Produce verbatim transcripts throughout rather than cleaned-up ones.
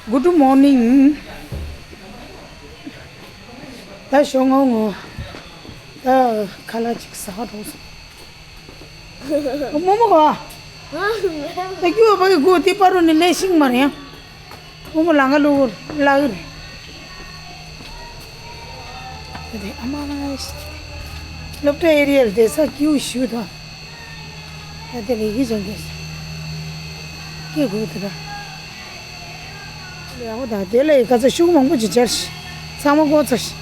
Good morning. ད་ཞོགས་ངོ་ངོ་ད་ཁ་ལག་ཅིག་ཟ་ག་འགྲོ་སོང་། རྨོ་མོ་ག་ད་རྒྱུ་བ་གི་གོ་དེ་པ་རུ་ནི་ལས་ཤིང་མ་རེད་ཡང་། རྨོ་མོ་ལང་ག་ལུ་གུ་ལ་གི་རེད། ད་དེ་ཨ་མ་སློབ་གྲྭ་ཨེ་རི་ཡལ་དེ་ས་སྐྱིའུ་ཞུ་དང་། ད་དེ་ལས་ཀྱི་སྦྱོང་དགོས་སྐྱེ་དགོས་དེ་ར། ཡག་པོ་ད་དེ་ལས་ག་ཚ་ཤུགས་མང་པོ་ཅིག་སྦྱར་ཤི། ཚང་མ་གོ་ཚར་ཤི།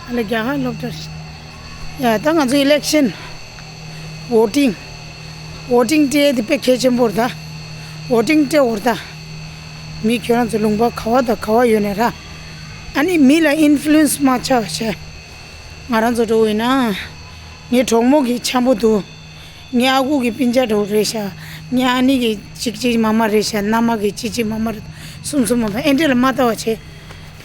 ཨ་ལས་རྒྱ་གར་སློབ་གྲྭར་ཤི། ཡ་ད་ང་ཚོ་ཨི་ལེག་ཤན། བོ་ཊིང་། བོ་ཊིང་སྤྲད་དེ་དཔེ་གལ་ཆེན་པོ་རེད་ད། བོ་ཊིང་སྤྲད་འོར་ད། མི་ཁྱོད་རང་ཚོ་ལུང་པ་ག་བ་དང་ག་བ་ཡོད་ནས་ར། ཨ་ནི་མི་ལ་ཨིན་ཕུ་ལུ་ཨེན་སི་མ་ཆགས་བྱས། ང་རང་ཚོ་འགྲོ་བས་ན། ངའི་གྲོགས་མོ་གི་འཆམ་པོ་འདུག་ངའི་ཨ་ཁུ་གི་སྤུན་ཀྱག་འདྲ་བོ་རེད་ཤག་ངའི་ཨ་ནེ་གི་གཅིག་གཅིག་མ་མ་རེད་ཤག་མནའ་མ་གི་གཅིག་གཅིག་མ་མ་རེད། གསུམ་གསུམ་མ་མ་ཨེ་འདྲ་ལ་མ་ལྟ་བ་བྱེད།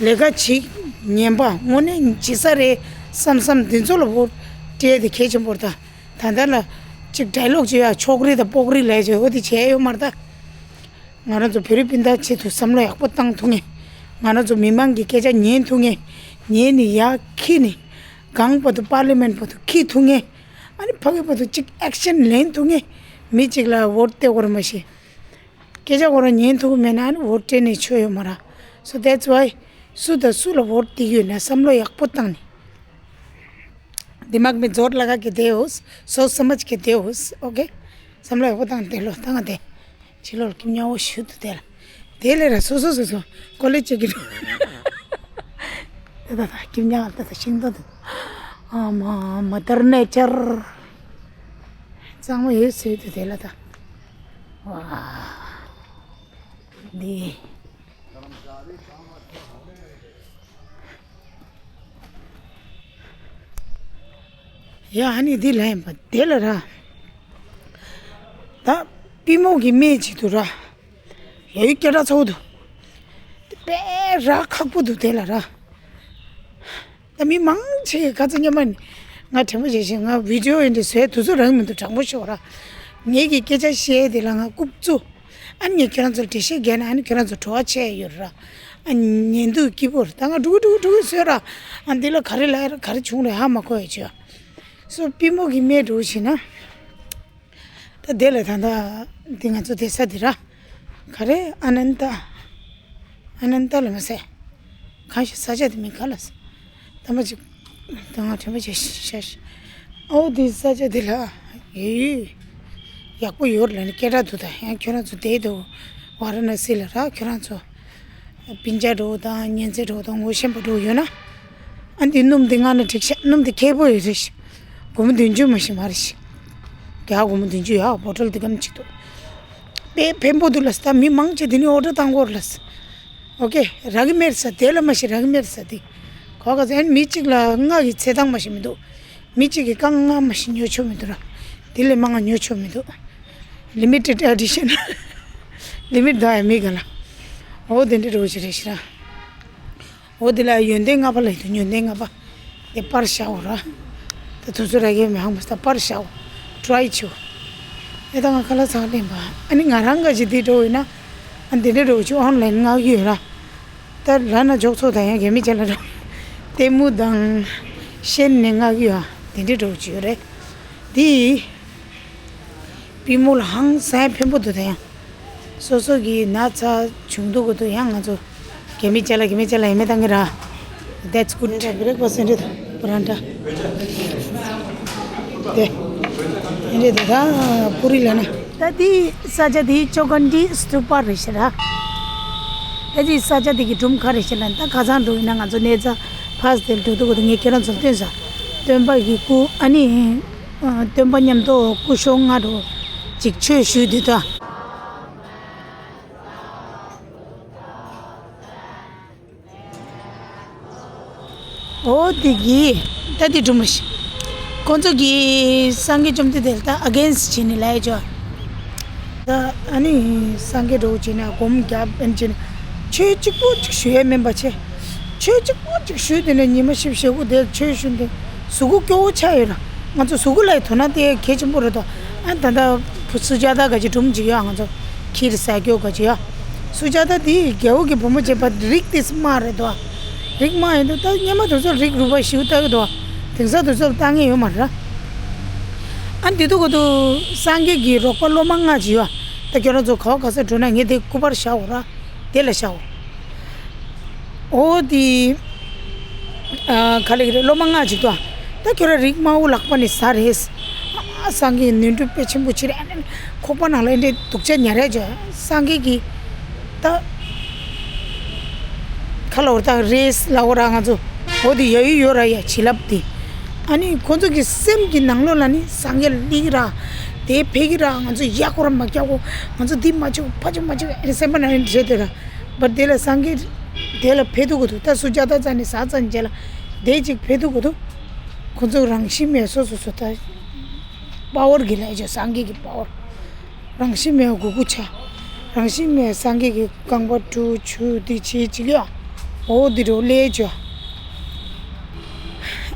ལས་ཀ་བྱེད། ཉན་པ་དངོས་གནས་བྱེད་ས་རེད་བསམ་བསམ་འདི་ཚོ་ལ་བོ་སྤྲད་དེ་གལ་ཆེན་པོ་རེད་ད། ད་ལྟ་ལ་གཅིག་ཌའི་ལོག་བྱེད་ཡ་ཕྱོགས་རིས་དང་ལྐོག་རིས་ལས་བྱེད་འོ་དེ་བྱས་ཡོད་མ་རེད་ད། ང་རང་ཚོ་བོད་རིགས་སྤུན་ཟླ་ཆེད་དུ་བསམ་བློ་ཡག་པོ་བཏང་ཐུབ་ངེས། ང་རང་ཚོ་མི་མང་གི་སྐད་ཆ་ཉན་ཐུབ་ངེས། ཉན་ནི་ཡ་ཁྱི་ནི། གང་བར་དུ་པར་ལི་མེན་བར་དུ་ཁྱི་ཐུབ་ངེས། ཨ་ནི་ཕ་གི་བར་དུ་གཅིག་ཨེག་ཤན་ལེན་ཐུབ་ངེས། མི་གཅིག་ལ་བོ་ཊི་སྟེར་དགོས་རེད་མ་ཤེས། སྐད་ཆ་ཁོ་རང་ཉན་ཐུབ་མེད་ན་ཨ་ནི་བོ་ཊི་སྤྲད་ནས་ཆོ་ཡོད་མ་ར། So that's why སུ་དང་སུ་ལ་བོ་ཊི་སྟེར་ཡོད་ན་བསམ་བློ་ཡག་པོ་བཏང་ནས། दिमाग में जोर लगा के दे हो, सोच समझ के दे हो, ओके? བསམ་བློ་ཡག་པོ་བཏང་དེ་ལོ་བཏང་དེ། ཕྱི་ལོགས་ཁྱིམ་ཉག་པོ་ཞུ་དུ་དེ་ལ། དེ་ལས་ར་སོ་སོ་སོ་སོ་ཀོ་ལེ་ཇི་ཅིག་གི་ད་ད་ད་ཁྱིམ་ཉག་ད་ད་ཤིང་ཏོག་ད། ཨ་མ་མ་དར་ནེ་ཅར། གཙང་མ་ཡོད་ཟེར་དུ་དེ་ལ་ད། ཝ། འདི། ཡ་ཨ་ནི་འདི་ལ་ཡིན་པ་དེ་ལ་ར། ད་པུས་མོ་གི་སྨད་ཅིག་ཏུ་ར། ཡ་ཡུ་སྐད་གྲགས་ཚ་བོ་འདུག་དཔེ་ར་ཁག་པོ་འདུག་དེ་ལ་ར། ད་མི་མང་ཆེ་ག་ཚོད་སྙམ་མ་ནི། ང་དྲན་པ་བྱེད་ཤེས་ང་བི་ཌི་ཡོ་ཡིན་དུ་བཟོས་དུས་ཚོད་རང་མི་འདུག་དྲང་པོ་ཤོད་ར། ངེད་ཀྱི་སྐད་ཆ་བཤད་དེ་ལ་ང་རྐུབ་བཙུགས། ཨ་ནི་ངས་ཁྱེད་རང་ཚོར་འགྲེལ་བཤད་རྒྱག་ན་ཨ་ནི་ཁྱེད་རང་ཚོ་བྲོ་བ་ཆེ་ཡོད་ར། ཨ་ཉན་འདུག་སྐྱིད་པོ་ར་ད་ང་འགྲོ་གི་འགྲོ་གི་འགྲོ་གི་བཟོས་ར། ཨ་འདི་ལ་ག་རེ་ལབ་ཡ་ར་ག་རེ་བྱུང་རེད་ཧ་མ་གོ་ཡ་བྱོས། སོ་པུས་མོ་གི་སྨད་འགྲོ་བྱེད་ན། ད་དེ་ལ་ད་ད་འདི་ང་ཚོ་བསྡད་ས་འདི་ར། ག་རེ་ཨ་ནན་ད། ཨ་ནན་ད་ལ་མ་ཟེར། གང་ཞིག་ས་ཆ་དེ་མིང་ག་ལ་ཟེར། ད་མ་ཅིག་ད་ང་དྲན་པ་བྱས་ཤ་ཤ། ཨོ་དེ་ས་ཆ་དེ་ལ་ཡོད་ཡོད། ཡག་པོ་ཡོད་ལ་ནི་སྐད་གྲགས་འདུག་ད་ཡང་ཁྱོད་རང་ཚོ་བསྡད་འདུག་ཝ་ར་ཎ་སི་ལ་ར་ཁྱོད་རང་ཚོ། སྤུན་ཀྱག་འགྲོ་དང་ཉེ་ཚན་འགྲོ་དང་ངོ་ཤེས་པ་འགྲོ་ཡོད་ན། ཨ་འདི་སྣུམ་འདི་མངགས་ན་འགྲིག་ཤག་སྣུམ་འདི་ཁེ་པོ་ཡོད་རེད་ཤག་སྒོར་མོ་བདུན་ཅུ་མ་ཞིག་མ་རེད་ཤག་རྒྱ་སྒོར་མོ་བདུན་ཅུ་ཡ་བོ་ཊལ་འདི་གམ་ཅིག་འདུག་དཔེ་ཕན་པོ་འདུག་ལ་ད་མི་མང་ཆེ་འདི་ནི་ཨོ་ཌར་བཏང་གོ་ར་ལ། ཨོ་ཀེ་རག་གི་མེད་ས་དེ་ལ་མ་ཤི་རག་གི་མེད་ས་དེ། གོ་ག་ཚོད་མི་གཅིག་ལ་ལྔ་གི་ཚེ་ཐང་མ་ཤི་མི་འདུག་མི་གཅིག་གི་རྐང་ལྔ་མ་ཤི་ཉོ་ཆོག་མི་འདུག་ར། དེ་ལས་མང་ང་ཉོ་ཆོག་མི་འདུག་ལི་མི་ཊེཌ་ཨེ་ཌི་ཤན། ལི་མིཊ་འདུག་ཨ་མི་ག་ལ། ཨོ་དེ་འདྲ་འགྲོ་ཞིག་རེད་ཤི་ར། འོ་དེ་ལ་ཡོན་ཏན་ལྔ་པ་ལ་ཡོད་དུ་ཡོན་ཏན་ལྔ་པ། དེ་པར་བཞག་འོ་ར། ད་དུས་ཚོད་རག་གི་མི་ཧང་མ་ས་པར་བཞག་འོ། ཊ་རའི་བྱེད་འོ། ཨེ་ད་ང་ཁ་ལག་ཚང་ལེན་པ། ཨ་ནི་ང་རང་ག་ཅི་འདི་འགྲོ་ཡོད་ན། ཨ་འདི་འདྲ་འགྲོ་ཆུ་ཨོན་ལན་མངགས་ཡོད་ར། ད་ལ་ན་འཇོག་ཚོགས་དང་ཡང་གལ་མི་ཆེ་ལ་འགྲོ། ལྟད་མོ་དང་། ཤེན་ནས་མངགས་ཡོད་ཨ། དེ་འདྲ་འགྲོ་ཆུ་ཡོད་རེད། དེ། པུས་མོ་ལ་ཧང་སང་ཕན་པོ་འདུག་ད་ཡང་། སོ་སོ་གི་ན་ཚ་བྱུང་འདུག་གོ་འདུག་ཡང་ང་ཚོ་གེ་མི་ཅ་ལ་གེ་མི་ཅ་ལ་ཡེ་མེ་བཏང་གི་ར། That's good. Breakfast and it, པ་རན་ཏྲ། དེ། ཨེ་འདྲས་དེ་ད་པུ་རི་ལ་ན། ད་དེ་ས་ཆ་དེ་ཅོ་ཀན་ཏི་སྟུ་པ་རེད་ཤི་ར། ད་དེ་ས་ཆ་དེ་གི་སྒྲུང་ག་རེད་ཤི་ལ་ད་ཁ་སང་འགྲོ་ཡིན་ན་ང་ཚོ་གནས་ཚང་ཕ་སི་དེ་འགྲོ་འདུག་གོ་འདུག་ངས་ཁྱེད་རང་ཚོར་སྟོན་ས། སྟོན་པ་གི་སྐུ་ཨ་ནི། སྟོན་པ་མཉམ་དུ་སྐུ་ཞོགས་ལྔ་རུ་ཅིག་ཆོས་ཞུས་དུས་ད། འོ་དེ་གི་ད་དེ་སྒྲུང་མ་ཤི། ཁོང་ཚོ་གི་སངས་རྒྱས་བཅོམ་ལྡན་འདས་ལ་ད་ཨ་གེན་སི་བྱས་ནས་ལབ་ཡ་ཅོ། ད་ཨ་ནི་སངས་རྒྱས་འགྲོ་བྱས་ནས་སྒོམ་རྒྱབ་ཨན་བྱས་ནས་ཆོས་གཅིག་པོ་གཅིག་ཞུ་ཡས་མིན་པ་ཆེ། ཆོས་གཅིག་པོ་གཅིག་ཞུས་དེ་ནས་ཉི་མ་བཞི་བཅུ་ཞེ་དགུ་དེ་ཆོས་ཞུས་དེ་གཟུགས་པོ་སྐྱོ་བོ་ཆགས་ཡོད་ར། ང་ཚོ་གཟུགས་པོ་ལ་ཡི་དོ་སྣང་དེ་གལ་ཆེན་པོ་རེད་དོ། ཨ་ད་ལྟ་བུ་སུ་ཇཱ་ཏ་ག་ཅིག་སྒྲུང་ཅིག་ཡོད་ང་ཚོ་ཁྱི་རེད་ཟ་སྐྱོ་ག་ཅིག་ཡོད། སུ་ཇཱ་ཏ་དེ་རྒྱལ་པོ་གི་བུ་མོ་བྱས་པ་རིགས་དེ་དམའ་རེད་དོ། རིགས་དམའ་ཡིན་དུས་ད་སྔོན་མ་དེ་ཚོ་རིགས་རུས་པ་ཞིག་ལྟ་གི་འདུག་དེང་སང་དེ་ཚོ་ལ་ལྟ་མཁན་ཡོད་མ་རེད། ཨ་འདི་དུས་གོ་དུ་སངས་རྒྱས་ཀྱི་རོགས་པ་སློབ་མ་ལྔ་ཅིག་ཡོད། ད་ཁྱོད་རང་ཚོ་ག་བ་ག་ས་འགྲོ་ན་ངས་དེ་སྐུ་པར་བཞག་འོ་ར། དེ་ལ་བཞག་འོ། འོ་དེ། ཨ་ག་ལེགས་རེད། སློབ་མ་ལྔ་ཅིག་ཏུ། ད་ཁྱོད་ར་རིགས་དམའ་བོ་ལག་པ་ནས་ཟ་རེད། ཨ་སངས་རྒྱས་ནོར་འཁྲུལ་དཔེ་ཆེན་པོ་ཅིག་རེད། ཨ་ནི་ཁོག་པ་ནང་ལ་འདྲེ་སྡུག་ཅག་ཉར་རེད་ཅོ། སངས་རྒྱས་ཀྱི་ད་ཁ་ལ་འོར་ད་རེས་ལ་འོ་ར་ང་ཚོ་འོ་དེ་ཡ་ཡུ་ཡོ་ར་ཡ་བྱིན་རླབས་དེ། ཨ་ནི་ཁོ་ཚོ་གི་སེམས་ཀྱི་ནང་ལོགས་ལ་ནི་སངས་རྒྱས་ལིག་ར་དེ་ཕེ་གི་ར་ང་ཚོ་ཡ་ཁོ་ར་མ་རྒྱག་གོ། ང་ཚོ་འདི་མ་བྱེད་གོ་ཕ་ཆོ་མ་བྱེད་གོ་ཨ་ནི་སེམས་པ་ནང་ནས་བྲེལ་དེ་ར། བར་དེ་ལ་སངས་རྒྱས་དེ་ལ་ཕེ་ཐུག་གོ་ཐུག་ད་སུ་ཇཱ་ཏ་ཙ་ནི་ཟ་ཙ་ནི་རྗེས་ལ་དེ་ཅིག་ཕེ་ཐུག་གོ་ཐུག་ཁོ་ཚོ་རང་བཞིན་མེད་སོ་སོ་སོ་ད་པ་ཝར་གི་ལས་ཅོ། སངས་རྒྱས་ཀྱི་པ་ཝར། རང་བཞིན་མེད་གུ་གུ་ཆ། རང་བཞིན་མེད་སངས་རྒྱས་ཀྱི་རྐང་པ་དྲུག་ཆུ་དེ་ཆེ་ཅིག་ཡ། འོ་དེ་རུ་ལས་ཅོ།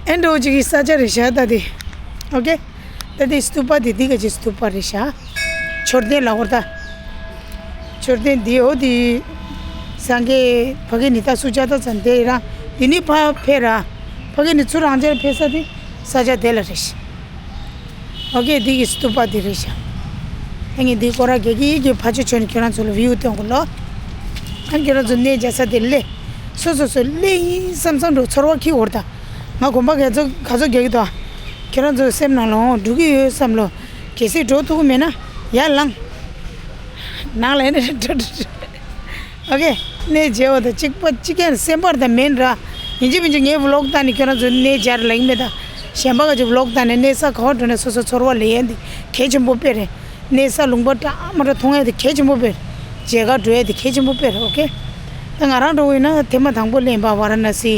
ཨེ་འགྲོ་ཅིག་གི་ས་ཆ་རེད་ཤག་ད་དེ། ཨོ་ཀེ། ད་དེ་སྟུ་པ་དེ་འདི་ག་ཅིག་སྟུ་པ་རེད་ཤག་མཆོད་རྟེན་ལ་འོར་ད། མཆོད་རྟེན་འདི་འོ་དེ། སངས་རྒྱས་ཕ་གི་ནི་ད་སུ་ཇཱ་ཏ་ཙ་ནི་དེ་ར། དེ་ནི་ཕ་ཕེ་ར། ཕ་གི་ནི་ཚུར་རང་ཅར་ཕེ་ས་དེ། ས་ཆ་དེ་ལ་རེད་ཤག་ཨོ་ཀེ། འདི་གི་སྟུ་པ་འདི་རེད་ཤག་ཨ་ངས་འདི་སྐོར་ར་གེ་གི་གི་ཕ་ཆོ་ཆོ་ནི་ཁྱོད་རང་ཚོ་ལ་བིའུ་སྟོན་གོ་ལོ། ཨ་ཁྱོད་རང་ཚོ་གནས་མཇལ་ས་དེ་སླེབས། སོ་སོ་སོ་སླེབས་ཡིན་བསམ་བསམ་འགྲོ་ཚོར་བ་ཁྱི་འོར་ད། ང་གོམ་པ་ག་ཚོ་ག་ཚོ་རྒྱག་གི་འདུག་ཁྱོད་རང་ཚོ་སེམས་ནང་ལ་འོང་འགྲོ་གི་ཡོད་བསམ་ལོ། གལ་སྲིད་འགྲོ་ཐུབ་ཀྱི་མེད་ན་ཡར་ལངས། ནང་ལ་ཡིན་ན་འགྲོ་འགྲོ་འགྲོ། ཨོ་ཀེ། གནས་མཇལ་བ་དང་གཅིག་པ་གཅིག་ཀྱང་སེམས་པར་དང་མིན་ར། ཡིན་གཅིག་མིན་གཅིག་ངའི་བི་ལོག་བཏང་ནས་ཁྱོད་རང་ཚོ་གནས་མཇལ་ལ་ཡིན་མེད་ད། གཞན་པ་ག་ཅིག་བི་ལོག་བཏང་ནས་གནས་ས་ག་བ་འགྲོ་ན་སོ་སོ་ཚོར་བ་ལེན་ཡ་འདི་གལ་ཆེན་པོ་དཔེ་རེད། གནས་ས་ལུང་པ་འདྲ་མ་འདྲ་མཐོང་ཡ་འདི་གལ་ཆེན་པོ་དཔེ་རེད། མཇལ་ཁ་འགྲོ་ཡ་འདི་གལ་ཆེན་པོ་དཔེ་རེད། ཨོ་ཀེ། ད་ང་རང་འགྲོ་བ་ཡིན་ན་ཐེངས་མ་དང་པོ་སླེབས་པ་ཝ་ར་ཎ་སི།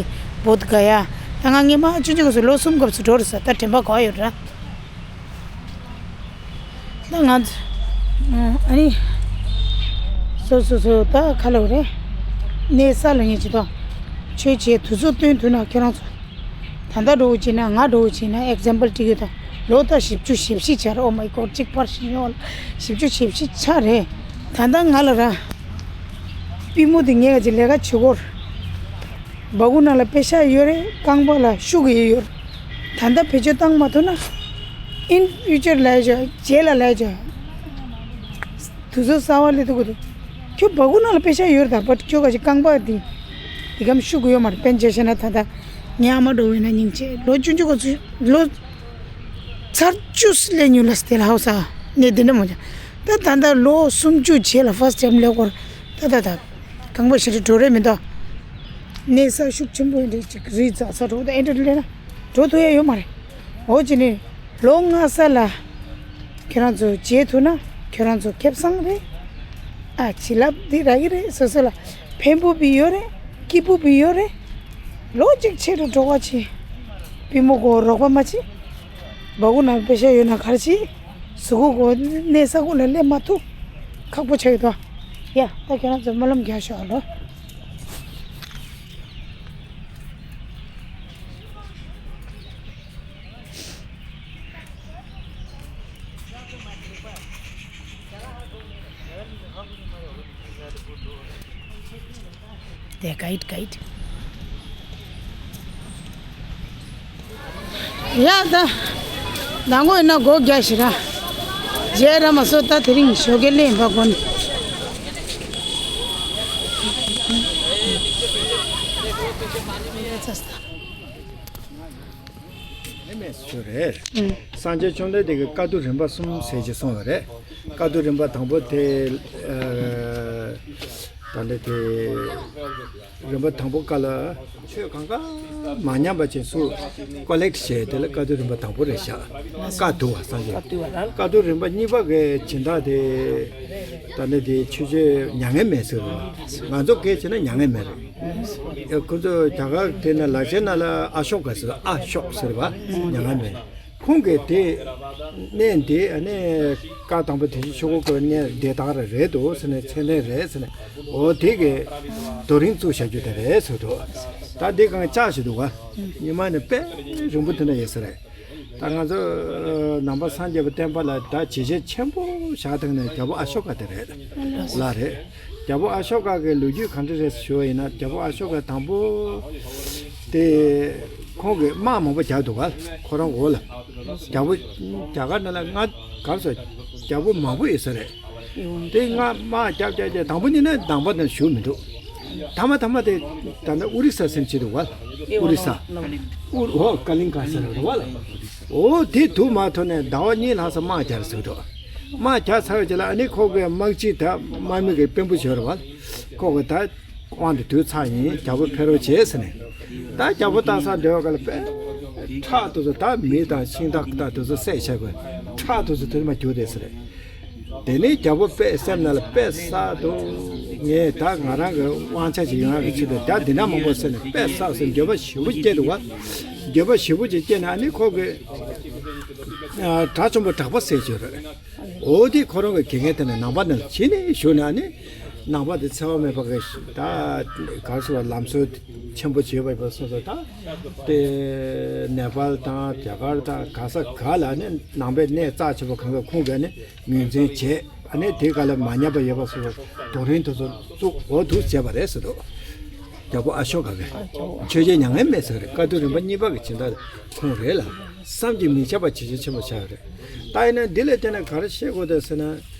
བོད་ག་ཡ། ད་ང་སྔོན་མ་ཆུང་ཆུང་སྐབས་སུ་ལོ་གསུམ་སྐབས་སུ་འགྲོ་རེད་ས། ད་དྲན་པ་ག་བ་ཡོད་ར། ད་ང་ཚོ། ཨ་ནི། སོ་སོ་སོ་ད་ཁ་ལོ་རེད། གནས་ས་ལ་ངས་ཅི་ཐོག་ཆོས་བྱེད་དུས་ཚོད་སྟོན་ཐུབ་ན་ཁྱེད་རང་ཚོ། ད་ལྟ་འགྲོ་བྱེད་ན་ང་འགྲོ་བྱེད་ན་ཨེག་ཛམ་པལ་སྤྲད་ཡོད་ད། ལོ་ད་བཞི་བཅུ་ཞེ་བཞི་ཆགས་རེད། ཨོ་མའི་གོཌ་གཅིག་པར་ཞིག་ཡོང་བཞི་བཅུ་ཞེ་བཞི་ཆགས་རེད། ད་ལྟ་ང་ལ་ར། པུས་མོ་དེ་ངས་ག་ཅི་ལས་ཀ་བྱེད་སྐོར། སྦ་ཁུག་ནང་ལ་པེ་ཤ་ཡོད་རེད། རྐང་པ་ལ་ཤུགས་ཡོད་ཡོད་རེད། ད་ལྟ་བེད་སྤྱོད་བཏང་མ་ཐུབ་ན། ཨིན་ཕིའུ་ཅར་ལ་ཡ་ཅོ། རྗེས་ལ་ལ་ཡ་ཅོ། དུས་ཚོད་གསར་བ་སླེབས་ཐུབ་ཀྱི་འདུག་ཁྱོད་སྦ་ཁུག་ནང་ལ་པེ་ཤ་ཡོད་རེད་ད། བཊ་ཁྱོད་ག་ཅི་རྐང་པ་འདི། འདི་གམ་ཤུགས་ཡོད་མ་རེད། དཔེར་ན་བྱས་ན་ད་ལྟ་ངའི་ཨ་མ་འགྲོ་བས་ན་སྙིང་རྗེ། ལོ་བཅུ་མཇུག་ག་ཚོད་ལོ། ཚར་བཅུ་སླེབས་མྱོང་ལ་སྟེ་ལ་ཧའོ་ས། ནས་འདི་འདྲ་མོ་ཅང་། ད་ད་ལྟ་ལོ་སུམ་ཅུ་རྗེས་ལ་ཧྥ་སི་ཊི་ཊེམ་སླེབས་སྐོར། ད་ད་ད། རྐང་པ་ཞེ་དྲག་འགྲོ་རེད་མི་འདུག་གནས་ས་ཤུགས་ཆེན་པོ་ཡིན་འདྲ་ཅིག་རི་འཛེག་ས་འགྲོ་ད་ཨེ་འདྲ་སླེབས་ན། འགྲོ་ཐུབ་ཡ་ཡོད་མ་རེད། འོ་ཅི་ནི། ལོ་ལྔ་ས་ལ། ཁྱོད་རང་ཚོ་མཇལ་ཐུབ་ན་ཁྱོད་རང་ཚོ་ཁེ་བཟང་རེད། ཨ་བྱིན་རླབས་འདི་རག་གི་རེད། སོ་སོ་ལ་ཕན་པོ་བི་ཡོད་རེད། སྐྱིད་པོ་བི་ཡོད་རེད། ལོ་གཅིག་ཕྱི་རུ་འགྲོ་བ་ཆེ། པུས་མོ་གོ་རོགས་པ་མ་བྱེད། སྦ་ཁུག་ནང་པེ་ཤ་ཡོད་ན་ག་རེ་བྱེད། གཟུགས་པོ་གོ་གནས་ས་གོ་ལ་སླེབས་མ་ཐུབ། ཁག་པོ་ཆགས་ཀྱི་འདུག་ཡ་ད་ཁྱོད་རང་ཚོ་སྨོན་ལམ་རྒྱག་ཤོག་ཨ་ལོ། དེ་ག་ཡིད་ག་ཡིད། ཡ་ད། ནང་ངོས་ན་སྒོ་རྒྱག་ཞིག་ར། རྗེས་ར་མ་སོ་ད་དེ་རིང་ཞོགས་ཀས་ལེན་པ་དགོན། ཚ་ས། ཞུ་རེད། ཨུ། སངས་རྒྱས་བཅོམ་ལྡན་འདས་ཀྱིས་བཀའ་བསྡུ་རིམ་པ་གསུམ་ཟེར་གྱི་གསུངས་ཡོད་རེད། བཀའ་བསྡུ་རིམ་པ་དང་པོ་དེ། ཨ། ད་ལྟ་དེ། རིམ་པ་དང་པོ་ཀ་ལ། ཆོས་གང་ག་མ་ཉམས་པ་ཅིག་སུ་ཀོ་ལེག་བྱས་དེ་ལ་བཀའ་བསྡུ་རིམ་པ་དང་པོ་རེད་བཞག་བཀའ་བསྡུ་བ་སངས་རྒྱས། བཀའ་བསྡུ་བ་ལ། བཀའ་བསྡུ་རིམ་པ་གཉིས་པ་གི་སྦྱིན་བདག་དེ། ད་ལྟ་དེ་ཆོས་སྤྱོད་མྱ་ངན་མེད་ཟེར་བ། ང་ཚོ་སྐད་བྱས་ན་མྱ་ངན་མེད་རེད། ཨེ་ཁོ་ཚོ་རྒྱ་གར་དེ་ན་ལ་ཆེ་ན་ལ་ཨ་ཤོ་ཀ་ཟེར་ཨ་ཤོ་ཀ་ཟེར་བ་མྱ་ངན་མེད། ཁོང་གིས་དེ་གནས་འདི་ཨ་ནི་བཀའ་དང་པོ་དེ་བཞིན་ཆོས་འཁོར་བསྐོར་གནས་འདི་དག་ར་རེད་འདུག་ཟེར་ནས་མཚན་ལྡན་རེད་ཟེར་ནས་འོ་དེ་གི་རྡོ་རིང་བཙུགས་བྱ་རྒྱུ་དེ་རེད་ཟེར་འདུག་ད་འདི་གང་ལྕགས་ཤིག་འདུག་ག་ཉི་མ་ནི་དཔེ་རིང་པོ་དེ་འདྲ་ཡོད་ས་རེད། ད་ང་ཚོ་ནང་པ་སངས་རྒྱས་པ་བསྟན་པ་ལ་ད་བྱས་རྗེས་ཆེན་པོ་བཞག་ཐུབ་ནས་རྒྱལ་པོ་ཨ་ཤོ་ཀ་དེ་རེད་ལ་རེད། རྒྱལ་པོ་ཨ་ཤོ་ཀ་གི་ལོ་རྒྱུས་ག་འདྲ་རེད་ཞུ་བ་ཡིན་ན། རྒྱལ་པོ་ཨ་ཤོ་ཀ་དང་པོ་དེ་ཁོང་གིས་དམག་མང་པོ་རྒྱག་འདུག་ག་ཁོ་རང་འོག་ལ། རྒྱལ་པོ་རྒྱ་གར་ནང་ལ་ང་གར་སོ་རྒྱལ་པོ་མང་པོ་ཡོད་ས་རེད། དེ་ང་དམག་རྒྱབ་རྒྱབ་རྒྱབ་དང་པོ་ཉིད་ནས་དང་པོ་ནས་ཞུ་མི་འདུག་ཐ་མ་ཐ་མ་དེ་ད་ནི་ཨོ་རི་ས་ཟེར་བྱེད་འདུག་ག་ཨོ་རི་ས། ཨོ་ཧོ་ཀ་ལིང་ག་ཟེར་བ་རེད་བ་ལ། ཨོ་དེ་དུ་མ་ཐོན་ནས་ཟླ་བ་གཉིས་ལྷག་ཙམ་དམག་རྒྱག་ཟེར་འདུག་དམག་རྒྱག་ཚར་བའི་རྗེས་ལ་ཨ་ནི་ཁོ་གི་དམག་སྤྱི་ད་དམག་མི་གི་དཔོན་པོ་ཞིག་ཡོད་རེད་བ། ཁོ་གི་ད་དབང་དུ་བསྡུས་ཚར་ཡིན། རྒྱལ་པོ་ཕེབས་རོགས་བྱེད་ཟེར་ནས། ད་རྒྱལ་པོ་བཏང་ས་འདྲ་བ་ག་ལ་དཔེ་ཁྲག་དེ་ཚོ་ད་མི་དང་ཤིང་རྟ་ད་དེ་ཚོ་བསད་བྱས་དགོས། ཁྲག་དེ་ཚོ་དེ་མ་རྒྱུག་རེད་ཟེར། དེ་ནས་རྒྱལ་པོ་དཔེ་སེམས་ནང་ལ་དཔེ་བསགས་འདུག་ངས་ད་ང་རང་གི་དབང་ཆ་ཞིག་ཡོང་ཡག་གི་ཆེད་དུ་ད་འདི་འདྲ་མང་པོ་བསད་ནས་དཔེ་བསགས་ཟེར་འགྱོད་པ་ཞེ་པོ་སྐྱེས་འདུག་བ། འགྱོད་པ་ཞེ་པོ་ཅིག་སྐྱེས་ནས་ཨ་ནི་ཁོ་གི་ཨ་དགྲ་བཅོམ་པ་གྲགས་པ་ཟེར་བྱས་རེད། འོ་དེ་ཁོ་རང་གི་དགེ་རྒན་དེ་ནས་ནང་པ་ནང་ལ་ཕྱིན་ནས་བཞུགས་ནས་ཨ་ནི་ནང་པ་དེ་འཚེ་བ་མེད་པ་གི་ད་ག་རེ་ཟེར་བ་ལམ་སྲོལ་ཆེན་པོ་བྱས་པ་ཡིན་པ་སོང་ཙང་། ད་དེ་ནེ་པཱལ་དང་རྒྱ་གར་དང་ག་ས་ག་ལ་ནི་ནང་པའི་གནས་རྩ་ཆེན་པོ་གང་ག་ཁོང་གིས་ནི་ངོས་འཛིན་བྱས། ཨ་ནི་དེ་ག་ལ་མ་ཉམས་པ་ཡོད་པ་སོགས་རྡོ་རིང་དེ་ཚོ་བཙུགས། འོ་འདུག་བྱས་པ་རེད་ཟེར་འདུག་རྒྱལ་པོ་ཨ་ཤོ་ཀ་གིས། ཆོས་རྒྱལ་མྱ་ངན་མེད་ཟེར་རེད། བཀའ་བསྡུ་རིམ་པ་གཉིས་པ་གི་སྦྱིན་བདག་ཁོང་རེད་ལ། བསམ་གྱིས་མི་ཁྱབ་པ་བྱས་རྗེས་ཆེན་པོ་ཆགས་ཡོད་རེད། ད་ཡིན་ན་འདི་ལས་བལྟས་ན་ག་རེ་ཤེས་དགོས་འདུག་ཟེར་ན།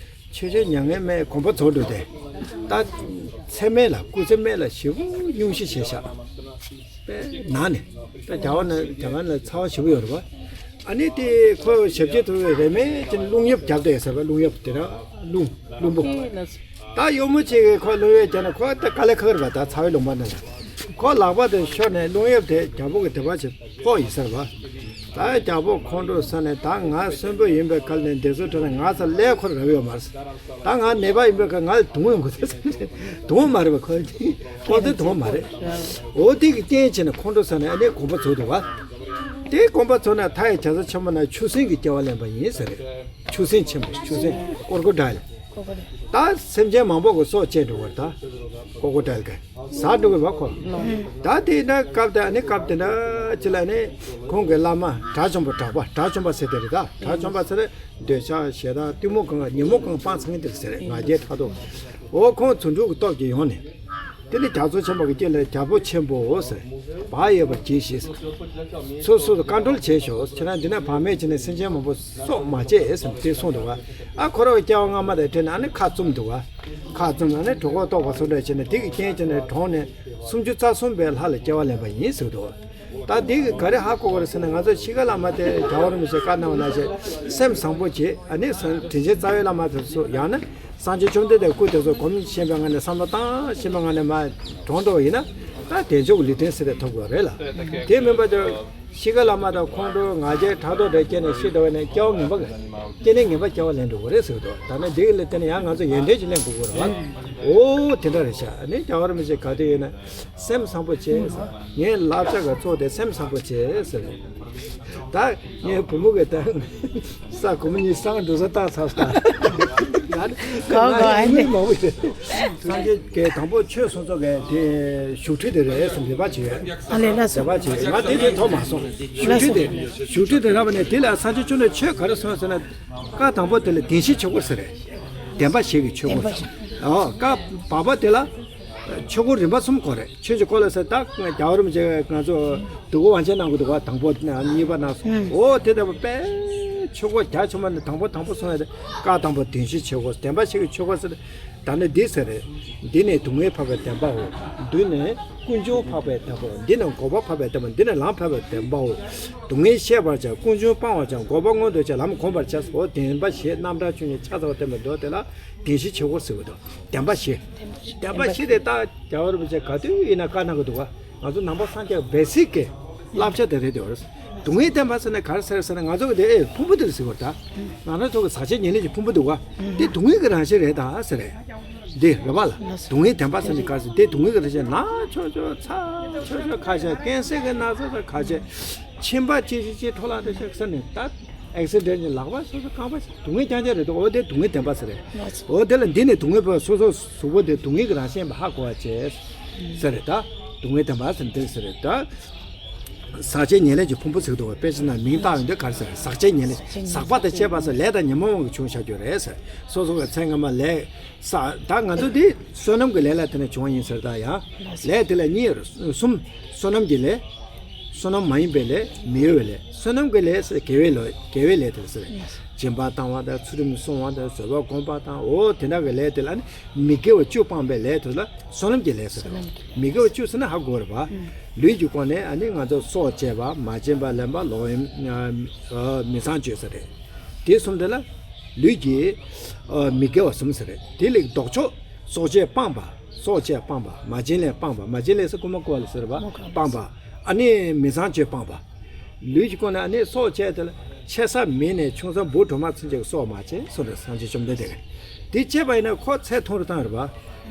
ཆོས་རྒྱལ་མྱ་ངན་མེད་དགོངས་པ་རྫོགས་འགྲོ་དེ། ད་ཚེ་སྨད་ལ་སྐུ་ཚེ་སྨད་ལ་ཞེ་པོ་སྙུང་གཞི་བྱས་ཤག་དཔེ་ནག་ནས། ད་རྒྱ་གར་ནང་རྒྱ་གར་ནང་ཚ་བ་ཞེ་པོ་ཡོད་རེད་པ། ཨ་ནི་དེ་ཁོ་ཞབས་ཕྱི་ཐུབ་པའི་རེ་མེད་ཀྱི་རླུང་གཡབ་རྒྱབ་བསྡད་ཟེར་བ། རླུང་གཡབ་དེ་ར་རླུང་རླུང་པོ། ད་གཡོག་མོ་གཅིག་གིས་ཁོ་རླུང་གཡབ་རྒྱབ་ན་ཁོ་ད་དཀའ་ལས་ཁག་རེད་པ། ད་ཚ་བའི་ལུང་པ་ནང་ལ་ཁོ་ལག་པ་དེ་ཤོར་ནས་རླུང་གཡབ་དེ་རྒྱལ་པོ་གི་སྡིག་པ་ཆེ་ཕོག་ཡིན་ཟེར་བ། ད་རྒྱལ་པོ་ཁོང་ཁྲོ་ཟ་ནས་ད་ང་གསོན་པོ་ཡིན་པའི་སྐབས་ནས་འདི་ཚོ་ཁྲོད་ནས་ང་ཚ་ལས་ཁོར་རག་ཡོད་མ་རེད། ད་ང་ནད་པ་ཡིན་པའི་སྐབས་ང་ལ་སྡུག་བསྔལ་འགོ་ཚ་སྡུག་བསྔལ་མ་རེད་པ། ཁོ་ཁོ་ཚོའི་སྡུག་བསྔལ་མ་རེད། འོ་དེ་གི་རྐྱེན་བྱས་ནས་ཁོང་ཁྲོ་ཟ་ནས་ཨ་ནི་དགོངས་པ་རྫོགས་འདུག་བ། དེའི་དགོངས་པ་རྫོགས་ནས་མཐའ་ཡས་རྒྱ་མཚོ་ཆེན་པོ་ན་ཆུ་སྲིན་གྱི་སྐྱེ་བ་ལེན་པ་ཡིན་ཟེར་རེད། ཆུ་སྲིན་ཆེན་པོ། ཆུ་སྲིན་ཀོར་ཀོ་ཌའིལ། ད་སེམས་ཅན་མང་པོ་གི་སྲོག་བཅད་འགྲོ་བར་ད་ཀོར་ཀོ་ཌའིལ་ག་ཟ་འགྲོ་གི་བ་ཁོ། ད་དེ་ན་སྐབས་དེ་ཨ་ནི་སྐབས་དེ་ན་ཅི་ལ་ནི་ཁོང་གི་བླ་མ་དགྲ་བཅོམ་པ་གྲགས་པ། དགྲ་བཅོམ་པ་ཟེར་དེ་རེད། ད་དགྲ་བཅོམ་པ་ཟེར་འདོད་ཆགས་ཞེ་སྡང་གཏི་མུག་གང་ག་ཉོན་མོངས་གང་ག་སྤངས་ཚར་མཁན་དེ་ཟེར་རེད། ང་རྒྱལ་ཕྲག་དོག་འོ་ཁོང་རྫུ་འཕྲུལ་གྱི་སྟོབས་ཀྱིས་ཡོང་ནས། དེ་ནས་རྒྱ་མཚོ་ཆེན་པོ་གི་དཀྱིལ་ལ་རྒྱལ་པོ་ཆེན་པོ་ཟེར། བག་ཡོད་པར་གྱིས་ཤིག་སོ་སོ་སོ་བཀའ་འཁྲོལ་བྱས་ཤོག་ཁྱེད་རང་འདི་ན་བག་མེད་བྱས་ནས་སེམས་ཅན་མང་པོ་སྲོག་མ་བཅད་ཟེར་དེ་གསུངས་འདུག་བ། ཨ་ཁོ་རང་གི་སྐྱེ་བ་སྔ་མ་དང་འཕྲད་ནས་ཨ་ནི་ཁ་བཙུམ་འདུག་བ། ཁ་བཙུམ་ཨ་ནི་གྲོད་ཁོག་ལྟོགས་པ་སོགས་འདྲ་བྱས་ནས་དེ་གི་རྐྱེན་བྱས་ནས་གྲོངས་ནས་སུམ་ཅུ་རྩ་གསུམ་པའི་ལྷ་ལ་སྐྱེ་བ་ལེན་པ་ཡིན་ཟེར་འདུག་ད་འདི་གི་ག་རེ་ཧ་གོ་དགོས་རེད་ཟེར་ན། ང་ཚོ་ཤི་ཁ་བླ་མ་དེ་རྒྱལ་བ་རིན་པོ་ཆེ་བཀའ་གནང་བ་ནང་བཞིན་སེམས་བཟང་པོ་བྱེད། ཨ་ནི་དྲིན་ཅན་རྩ་བའི་བླ་མ་དེ་ཚོ་ཡང་ན། སངས་རྒྱས་བཅོམ་ལྡན་འདས་སྐུ་དེ་ཚོ་སྒོམ་ཤེས་པའི་ངང་ནས་བསམ་བློ་བཏང་ཤེས་པའི་ངང་ནས་མར་གྲོངས་འགྲོ་བ་ཡིན་ན། ད་དལ་འབྱོར་གྱི་ལུས་རྟེན་ཟེར་དེ་ཐོབ་དགོས་རེད་ལ། དེ་མིན་པ་དེ་ཤི་ཁ་བླ་མ་དང་ཁོང་ཁྲོ་ང་རྒྱལ་ཕྲག་དོག་དེ་སྐྱེས་ནས་ཤི་འགྲོ་བ་ནི་སྐྱེ་བ་ངན་པ་གི་སྐྱེ་གནས་ངན་པ་སྐྱེ་བ་ལེན་འགྲོ་གི་རེད་ཟེར་གི་འདུག་ད་ནི་འདི་གི་ལུས་རྟེན་ཡང་ང་ཚོ་ཡོན་ཏན་ཅིག་ལེན་དགོས་ཀྱི་རེད་བ། འོ་དེ་འདྲ་རེད་ཤག་ཨ་ནི་རྒྱལ་བ་རིན་པོ་ཆེ་ག་དུས་ཡིན་ན། སེམས་བཟང་པོ་བྱེད། ངའི་བསླབ་བྱ་གི་གཙོ་དེ་སེམས་བཟང་པོ་བྱེད་ཟེར། ད་ངའི་བུ་མོ་གི་ད་ས་གོང་མ་གཉིས་སང་འགྲོ་ས་བཏང་ཚར་སོང་། ང་ནི་གོ་གོ་ང་ཡི་ཨ་ནི་མི་མང་པོ་ཡོད། སངས་རྒྱས་ཀྱི་དང་པོ་ཆོས་གསུང་ཚོགས་ཀྱི་དེ་བཞུགས་ཁྲི་དེ་རེད་ཟེར་འདོད་པ་བྱེད། ཨ་ལས་ལ་འདོད་པ་བྱེད། ང་དེ་དེ་ཐོབ་མ་སོང་། བཞུགས་ཁྲི་དེ་བཞུགས་ཁྲི་དེ་རག་པ་ནས་དེ་ལ་སངས་རྒྱས་བཅོམ་ལྡན་ཆོས་ག་རེ་གསུངས་ཟེར་ན། བཀའ་དང་པོ་དེ་ལ་བདེན་བཞིའི་ཆོས་འཁོར་ཟེར་རེད། བདེན་པ་བཞི་གི་ཆོས་འཁོར། ཨོ་བཀའ་བར་པ་དེ་ལ། ཆོས་འཁོར་རིམ་པ་གསུམ་དགོས་རེད། ཆོས་ཀྱི་འཁོར་ལོ་ཟེར་ད་རྒྱལ་བ་རིན་པོ་ཆེ་ང་ཚོ་འདུ་ཁང་དབང་ཆེན་གནང་གི་འདུག་བ། དང་པོ་གཉིས་པ་གནང་སོང་། ཨོ་དེ་ལྟ་བུ་དཔེ་ཆོས་འཁོར་རྒྱ་ཆེན་པོ་ནི་དང་པོ་དང་པོ་གསུངས་ཡ་དེ་བཀའ་དང་པོ་བདེན་བཞིའི་ཆོས་འཁོར། བདེན་པ་བཞི་གི་ཆོས་འཁོར་ཟེར། ད་ནི་འདི་ཟེར་རེད། འདི་ནི་སྡུག་བསྔལ་འཕགས་པའི་བདེན་པའོ། འདི་ནི་ཀུན་འབྱུང་འཕགས་པའི་བདེན་པའོ། འདི་ནི་འགོག་པ་འཕགས་པའི་བདེན་པ། འདི་ནི་ལམ་འཕགས་པའི་བདེན་པའོ། སྡུག་བསྔལ་ཤེས་པར་བྱ། ཀུན་འབྱུང་སྤང་བར་བྱ། འགོག་པ་མངོན་དུ་བྱ། ལམ་བསྒོམ་པར་བྱ། ཨོ་བདེན་པ་བཞི་རྣམ་གྲངས་བཅུ་གཉིས་ཕྱག་འཚལ་བ་བསྟན་པའི་མདོ་དེ་ལ་བདེན་བཞིའི་ཆོས་འཁོར་ཟེར་གྱི་འདུག་བདེན་པ་བཞི། བདེན་པ་བཞི་དེ་ད་རྒྱལ་བ་རིན་པོ་ཆེ་ག་དུས་ཡིན་ན་བཀའ་གནང་གི་འདུག་བ། ང་ཚོ་ནང་པ་སངས་རྒྱས་བེ་སིག་གི་བསླབ་བྱ་དེ་རེད་དེ། སྡུག་བསྔལ་བདེན་པ་ཟེར་ན་ག་རེ་ཟེར་ཟེར་ན། ང་ཚོ་གི་དེ་ཨེ་ཕུང་པོ་དེ་རེད་ཟེར་བ་ད། ང་རང་ཚོ་གི་ཟག་བཅས་ཉེར་ལེན་གྱི་ཕུང་པོ་འདུག་བ། དེ་སྡུག་བསྔལ་གྱི་རང་བཞིན་རེད་ད་ཟེར་རེད། འདི་རེད་བ་ལ། སྡུག་བསྔལ་བདེན་པ་ཟེར་ནས་ག་རེ་ཟེར། དེ་སྡུག་བསྔལ་གྱི་རང་བཞིན། ན་ཆོག་ཆོག་ཚ་ཆོག་ཆོག་ཁ་ཤས། ཀན་སར་གྱི་ན་ཚ་ཚ་ཁ་ཤས། མཆིན་པ་ཅི་ཞིག་ཅི་འཕྲོ་བརླག་འདྲ་ཞིག་ཟེར་ནས་ད། ཨེག་སི་ཌེན་ཊི་ལག་པ་སོ་སོ་རྐང་པ་སྡུག་བསྔལ་རྐྱང་རྐྱང་རེད་འདུག་འོ་དེ་སྡུག་བསྔལ་བདེན་པ་ཟེར་རེད། འོ་དེ་ལ་འདི་ནི་སྡུག་བསྔལ་བ་སོ་སོ་གཟུགས་པོ་དེ་སྡུག་བསྔལ་གྱི་རང་བཞིན་པ་ཧ་གོ་བ་བྱས་ཟེར་རེད་ད། སྡུག་བསྔལ་བདེན་པ་ཟེར་འདི་ཟེར་རེད་ད། ཟག་བཅས་ཉེར་ལེན་གྱི་ཕུང་པོ་ཟེར་གྱི་འདུག་བ། དཔེ་ཆ་ནང་མིང་བཏགས་ཡོང་དུས་ག་རེ་ཟེར། ཟག་བཅས་ཉེར་ལེན། ཟག་པ་དང་བཅས་པ་ཟེར་ལས་དང་ཉོན་མོངས་དབང་གིས་བྱུང་བཞག་རྒྱུ་རེད་ཟེར། སོ་སོ་གི་ཚེ་སྔ་མ་ལས་བསགས། ད་ང་ཚོ་འདི་བསོད་ནམས་ཀྱི་ལས་ལ་བརྟེན་ནས་བྱུང་བ་ཡིན་ཟེར། ད་ཡང་ལས་དེ་ལ་གཉིས་ཡོད་རེད། གསུམ། བསོད་ནམས་ཀྱི་ལས། བསོད་ནམས་མ་ཡིན་པའི་ལས། མི་དགེ་བའི་ལས། བསོད་ནམས་ཀྱི་ལས་ཟེར་དགེ་བའི་ལས། དགེ་བའི་ལས་དེ་ཟེར། སྦྱིན་པ་བཏང་བ་དང་། ཚུལ་ཁྲིམས་བསྲུང་བ་དང་། བཟོད་པ་སྒོམ་པ་དང་། འོ་དེ་འདྲ་གི་ལས་དེ་ལ་ནི་མི་དགེ་བ་བཅུ་སྤངས་པའི་ལས་དེ་ལ་བསོད་ནམས་ཀྱི་ལས་ཟེར། བསོད་ནམས་ཀྱི་ལས། མི་དགེ་བ་བཅུ་ཟེར་ན་ཧ་གོ་རེད་པ། ལུས་ཀྱི་སྒོ་ནས་ཨ་ནི་ང་ཚོ་སྲོག་བཅད་པ། མ་བྱིན་པ་ལེན་པ། ལོག་གཡེམ། ཨ། མི་ཚངས་སྤྱོད་ཟེར་རེད། དེ་གསུམ་དེ་ལ་ལུས་ཀྱི་ཨ་མི་དགེ་བ་གསུམ་ཟེར་རེད། དེ་ལས་ལྡོག་ཕྱོགས་སྲོག་བཅད་སྤངས་པ། སྲོག་བཅད་སྤངས་པ། མ་བྱིན་ལེན་སྤངས་པ། མ་བྱིན་ལེན་ཟེར་རྐུན་མ་རྐུ་བ་ལ་ཟེར་བ། སྤངས་པ། ཨ་ནི་མི་ཚངས་སྤྱོད་སྤངས་པ། ལུས་ཀྱི་སྒོ་ནས་ཨ་ནི་སྲོག་བཅད་དེ་ལ་ཆེ་ས་མི་ནས་ཆུང་ས་འབུ་གྲོག་མ་ཚུན་ཆད་ཀྱི་སྲོག་མ་བཅད་གསུངས་རེད། སངས་རྒྱས་བཅོམ་ལྡན་འདས་ཀྱིས། དེ་བཅད་པ་ཡིན་ན་ཁོ་ཚེ་ཐུང་རུ་བཏང་རེད་པ།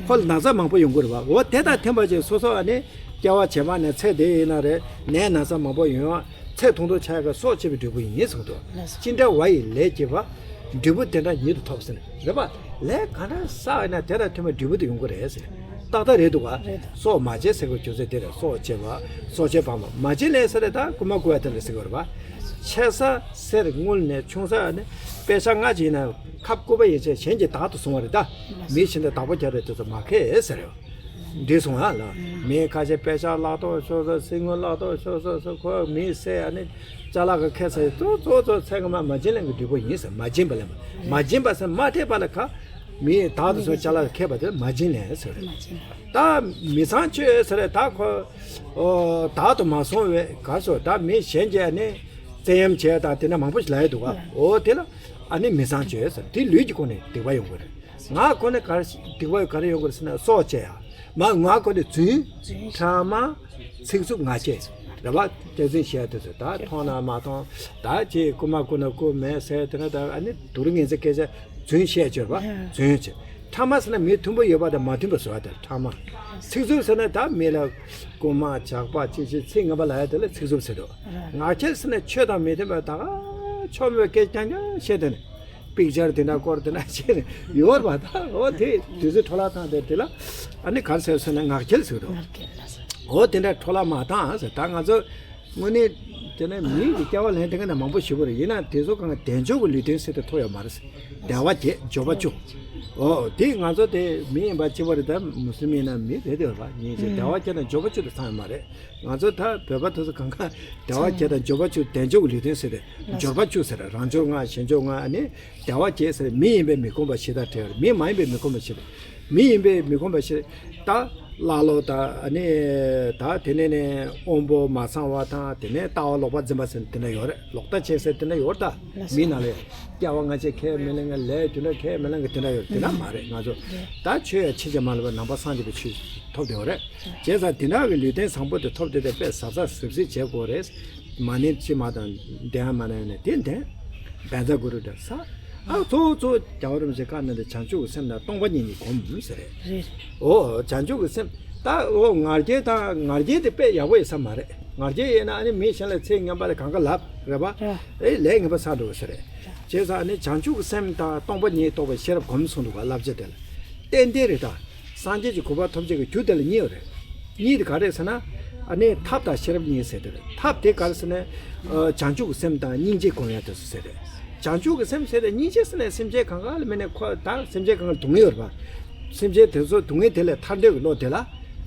ཁོ་ལ་ན་ཚ་མང་པོ་ཡོང་གི་རེད་པ། འོ་དེ་དང་མཐུན་པ་ཅིག་སོ་སོ་ཨ་ནི་སྐྱེ་བ་རྗེས་མ་ནས་ཚེ་འདི་ཡིན་ན་རེད། ནད་ན་ཚ་མང་པོ་ཡོང་ཡ། ཚེ་ཐུང་དུ་ཆགས་ཡ་གི་སྲོག་བཅད་པའི་འབྲས་བུ་ཡིན་གསུངས་འདུག། ལགས་སོ། ཅི་འདྲ་བ་ཡི་ལས་བགྱིས་པ། འབྲས་བུ་དེ་འདྲ་ཉིད་དུ་ཐོབ་ཟེར་ནས་རེད་པ། ལས་ག་འདྲ་བསགས་ཡིན་ན་དེ་དང་མཐུན་པའི་འབྲས་བུ་དེ་ཡོང་གི་རེད་ཟེར། ཏག་ཏག་རེད་འདུག་ག། རེད་ད། སྲོག་མ་བཅད་ཟེར་དགོས་རྒྱུ་མཚན་དེ་རེད། སྲོག་བཅད་པ། སྲོག་བཅད་སྤངས་པ། མ་བྱིན་ལེན་ཟེར་རེད། ད་རྐུན་མ་རྐུ་བ་དེ་ལ་ཟེར་དགོས་རེད་པ། ཆེ་ས་གསེར་དངུལ་ནས་ཆུང་ས་ནི་པེ་ཤ་ལྔ་ཅིག་ཡིན་ན་ཁབ་སྐུད་པ་ཡན་ཆད་གཞན་གྱིས་བདག་ཏུ་བཟུང་བ་རེད་ད། མི་གཞན་དང་བདག་པོ་རྒྱག་རེས་དེ་ཚོ་མ་ཁེལ་ཟེར་རེད། འདི་སོང་ང་ལ། མི་ཁ་ཤས་པེ་ཤ་བརླག་ཐོག་ཤོར་སོང་། གསེར་དངུལ་བརླག་ཐོག་ཤོར་སོང་ཟེར། ཁོ་མི་བསད་ཨ་ནི་ཅ་ལག་གི་ཁེ་ས་ཡི་གཙོ་གཙོ་གཙོ་ཚེ་སྔ་མ་མ་བྱིན་ལེན་གྱི་འབྲས་བུ་ཡིན་ཟེར། མ་བྱིན་པ་ལེན་པ། མ་བྱིན་པ་ཟེར་མ་སྤྲད་པ་ལ་ཁ། མི་བདག་ཏུ་བཟུང་ཅ་ལག་ཁེ་བ་དེ་མ་བྱིན་ལེན་ཟེར། ད་མི་ཚངས་སྤྱོད་ཟེར་ད་ཁོ། ཨོ། བདག་ཏུ་མ་བཟུང་བའི་ག་སོ། ད་མི་གཞན་གྱིས་ཨ་ནི་བཙན་གཡེམ་བྱས་དང་དེ་འདྲ་མང་པོ་ཞིག་ལབ་ཡ་འདུག་ག། འོ་དེ་ལ་ཨ་ནི་མི་ཚངས་སྤྱོད་ཟེར། དེ་ལུས་ཀྱི་སྒོ་ནས་སྡིག་པ་ཡོང་གི་རེད། ངག་སྒོ་ནས་ག་རེ་སྡིག་པ་ག་རེ་ཡོང་གི་རེད་ཟེར་ན་སྲོག་བཅད་ཡ། མ་ངག་སྒོ་ནས་རྫུན། ཕྲ་མ། ཚིག་རྩུབ་ངག་འཁྱལ། རེད་པ། སྐྱག་རྫུན་བཤད་དུས་སུ་ད་མཐོང་ན་མ་མཐོང་། ད་ཅིག་རྐུ་མ་རྐུ་ན་རྐུ་མེད་ཟེར། དེ་ན་ད་ཨ་ནི་སྡུག་རུས་ངན་ཚད་སྐད་ཆ་རྫུན་བཤད་བྱོས་པ། རྫུན་བྱེད། ཕྲ་མ་ཟེར་ན་མི་མཐུན་པོ་ཡོད་པ་དང་མ་མཐུན་པ་བཟོ་བ་དེ་ཕྲ་མ། ཚིག་རྩུབ་ཟེར་ན་ད་མི་ལ་རྐུ་མ་ཇག་པ་ཅི་ཅི་ཚིག་ངན་པ་ལབ་ཡ་དེ་ལ་ཚིག་རྩུབ་ཟེར་འདུག། ངག་འཁྱལ་ཟེར་ན་ཆོས་དང་མི་མཐུན་པ་ད་ག་ཆོ་མེད་པའི་སྐད་རྐྱང་རྐྱང་བཤད་དེ་ནི། པིག་ཅར་དེ་འདྲ་སྐོར་དེ་འདྲ་བྱས་ནས་ཡོད་རེད་པ། ད་འོ་དེ་དུས་ཚོད་འཕྲོ་བརླག་བཏང་དེ་དེ་ལ་ཨ་ནི་ག་རེ་ཟེར་ཟེར་ན་ངག་འཁྱལ་ཟེར་འདུག། འོ་དེ་འདྲ་འཕྲོ་བརླག་མ་བཏང་ཟེར། ད་ང་ཚོ་དངོས་གནས་དེ་ནས་མིའི་གི་སྐྱེ་བ་ལེན་དེ་ག་ནས་མང་པོ་ཞིག་པ་རེད། ཡིན་ན་དེ་ཚོ་གང་ག་དལ་འབྱོར་གྱི་ལུས་རྟེན་ཟེར་དེ་ཐོབ་ཡོད་མ་རེད་ཟེར། དལ་བ་བརྒྱད་འབྱོར་པ་བཅུ། འོ་དེ་ང་ཚོ་དེ་མི་ཡིན་པ་གཅིག་པ་རེད། ད་མུ་སི་ལིམ་ཡིན་ན་མི་རེད་དེ་ཡོད་པ་ཡིན་ཅེ་དལ་བ་བརྒྱད་དང་འབྱོར་པ་བཅུ་དེ་ཚང་ཡོད་མ་རེད། ང་ཚོ་ད་བོད་པ་དེ་ཚོ་གང་ག་དལ་བ་བརྒྱད་དང་འབྱོར་པ་བཅུ། དལ་འབྱོར་གྱི་ལུས་རྟེན་ཟེར་དེ་འབྱོར་པ་བཅུ་ཟེར། རང་འབྱོར་ལྔ། གཞན་འབྱོར་ལྔ། ཨ་ནི་དལ་བ་བརྒྱད་ཟེར། མི་ཡིན་པས་མི་ཁོམ་པ་བཞི་དང་བྲལ་བ་རེད། མི་མ་ཡིན་པས་མི་ཁོམ་པ་བཞི་རེད། མི་ཡིན་པས་མི་ཁོམ་པ་བཞི་རེད། ད་ཀླ་ཀློ་དང་ཨ་ནི་ད་དེ་ནས་ནས་དབང་པོ་མ་ཚང་བ་དང་། དེ་ནས་ལྟ་བ་ལོག་པ་འཛིན་པ་ཟེར་དེ་འདྲ་ཡོད་རེད། ལོག་ལྟ་ཅན་ཟེར་དེ་འདྲ་ཡོད་རེད། ད་མི་ནང་ལ་སྐྱེ་བ་སྔ་ཕྱི་ཁས་མི་ལེན་མཁན། ལས་རྒྱུ་འབྲས་ཁས་མི་ལེན་མཁན་དེ་འདྲ་ཡོད་རེད། དེ་འདྲ་མ་རེད། ང་ཚོ་ད་ཆོས་ཡ་ཕྱིན་ཅི་མ་ལོག་པའི་ནང་པ་སངས་རྒྱས་པའི་ཆོས་ཐོབ་བསྡད་ཡོད་རེད། བྱས་ཙང་དེ་འདྲ་གི་ལུས་རྟེན་བཟང་པོ་དེ་ཐོབ་བསྡད་དེ་དཔེ་གཟབ་གཟབ་གཟབ་གཟབ་བྱེད་དགོས་རེད། མ་ཎི་ཅི་མ་དང་ལྡན་མ་ན་ཡོད་ནས་དེ་ལྡན། བཛྲ་གུ་རུ་དང་ས། ཨ་གཙོ་བོ་གཙོ་བོ་རྒྱལ་བ་རིན་པོ་ཆེ་བཀའ་གནང་དེ་བྱང་ཆུབ་ཀྱི་སེམས་དང་སྟོང་པ་ཉིད་ཀྱི་སྒོམ་ཟེར་རེད། རེད། འོ་བྱང་ཆུབ་ཀྱི་སེམས། ད་འོ་ང་རྒྱལ་དང་ང་རྒྱལ་དེ་དཔེ་ཡག་པོ་ཡོད་ས་མ་རེད། ང་རྒྱལ་ཡོད་ན་ཨ་ནི་མི་གཞན་ལ་ཚིག་ངན་པ་ལ་གང་ག་ལབ་རེད་པ། རེད། ཨེ་ལས་ངན་པ་བསགས་འགྲོ་གི་ཟེར་རེད། བྱས་ཙང་ཨ་ནི་བྱང་ཆུབ་ཀྱི་སེམས་དང་སྟོང་པ་ཉིད་རྟོགས་པའི་ཤེས་རབ་སྒོམ་གསུངས་འདུག་ག། བསླབ་བྱ་དེ་ལ་ཏན་ཏན་རེད་ད། སངས་རྒྱས་ཀྱི་གོ་འཕང་ཐོབ་བྱེད་ཀྱི་རྒྱུ་དེ་ལ་གཉིས་ཡོད་རེད། གཉིས་དེ་ག་རེད་ཟེར་ན། ཨ་ནི་ཐབས་དང་ཤེས་རབ་གཉིས་ཟེར་དེ་རེད། ཐབས་དེ་ག་རེ་ཟེར་ན། ཨ་བྱང་ཆུབ་ཀྱི་སེམས་དང་སྙིང་རྗེ་སྒོམ་ཡ་དེ་ཚོ་ཟེར་རེད། བྱང་ཆུབ་ཀྱི་སེམས་ཟེར་ཏེ་སྙིང་རྗེ་ཟེར་ནས་སེམས་ཅན་གང་ག་ལ་དམིགས་ནས་ཁོ་ད་སེམས་ཅན་གང་ག་ལ་སྡུག་བསྔལ་ཡོད་རེད་པ། སེམས་ཅན་དེ་ཚོ་སྡུག་བསྔལ་དེ་ལས་ཐར་འདོད་ཀྱི་བློ་དེ་ལ་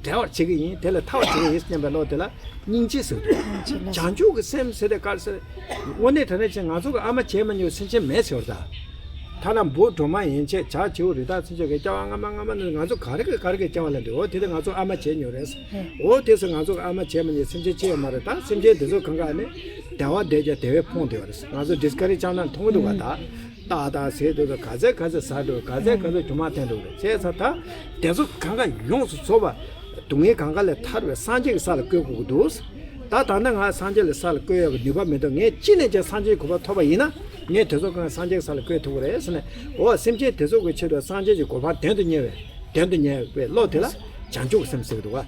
བདེ་བར་བྱེད་ཀྱི་ཡིན། དེ་ལས་ཐར་བར་བྱེད་ཀྱི་ཡིན་སྙམ་པའི་བློ་དེ་ལ་སྙིང་རྗེ་ཟེར་འདུག། བྱང་ཆུབ་ཀྱི་སེམས་ཟེར་ཏེ་ག་རེ་ཟེར། དངོས་གནས་དྲང་གནས་བྱས་ང་ཚོ་གི་ཨ་མ་བྱས་མ་མྱོང་སེམས་ཅན་མེད་ཟེར་བ་ད། ཐ་ན་འབུ་གྲོག་མ་ཡན་ཆད་བྱ་བྱིའུ་རི་དྭགས་ཚུན་ཆད་ཀྱི་སྐྱེ་བ་སྔ་མ་སྔ་མ་ནས་ང་ཚོ་ག་རེ་གི་ག་རེ་གི་སྐྱེ་བ་ལེན་འདུག། འོ་དེ་དེ་ང་ཚོ་ཨ་མ་བྱས་མྱོང་རེད། འོ་དེ་ཚོ་ང་ཚོ་གི་ཨ་མ་བྱས་མ་མྱོང་སེམས་ཅན་ཅི་ཡང་མ་རེད། ད་སེམས་ཅན་དེ་ཚོ་གང་ག་ནི་བདེ་བ་བདེ་རྒྱ་བདེ་བས་ཕོངས་བསྡད་པ་རེད། ང་ཚོ་ཌིསི་ཁ་རེ་ཅང་ན་མཐོང་གི་འདུག་ག། ད་སྟག་དང་ཟས་འདུག་ག། ག་ཚད་ག་ཚད་ཟ་འདུག། ག་ཚད་ག་ཚད་རྒྱུ་མ་འཐེན་འདུག་རེད། བྱས་ཙང་ད་དེ་ཚོ་གང་ག་ཡོངས་སུ་རྫོགས་པ་སྡུག་བསྔལ་གང་ག་ལས་ཐར་བའི་སངས་རྒྱས་ཀྱི་ས་ལ་བཀོད་དགོས་ཀྱི་འདུག། ད་ད་ནི་ང་སངས་རྒྱས་ལ་ས་ལ་བཀོད་ཡག་གི་ནུས་པ་མི་འདུག། ངས་ཅི་ནས་ཀྱང་སངས་རྒྱས་གོ་འཕང་ཐོབ་པ་ཡིན་ན་ངས་དེ་ཚོ་གང་སངས་རྒྱས་ས་ལ་བཀོད་ཐུབ་ཀྱི་རེད་ཟེར་ནས། འོ་སེམས་ཅན་དེ་ཚོ་གི་ཆེད་དུ་སངས་རྒྱས་ཀྱི་གོ་འཕང་དོན་དུ་གཉེར་བའི་དོན་དུ་གཉེར་བའི་བློ་དེ་ལ་ བྱང་ཆུབ་སེམས་ཟེར་གི་འདུག་བ།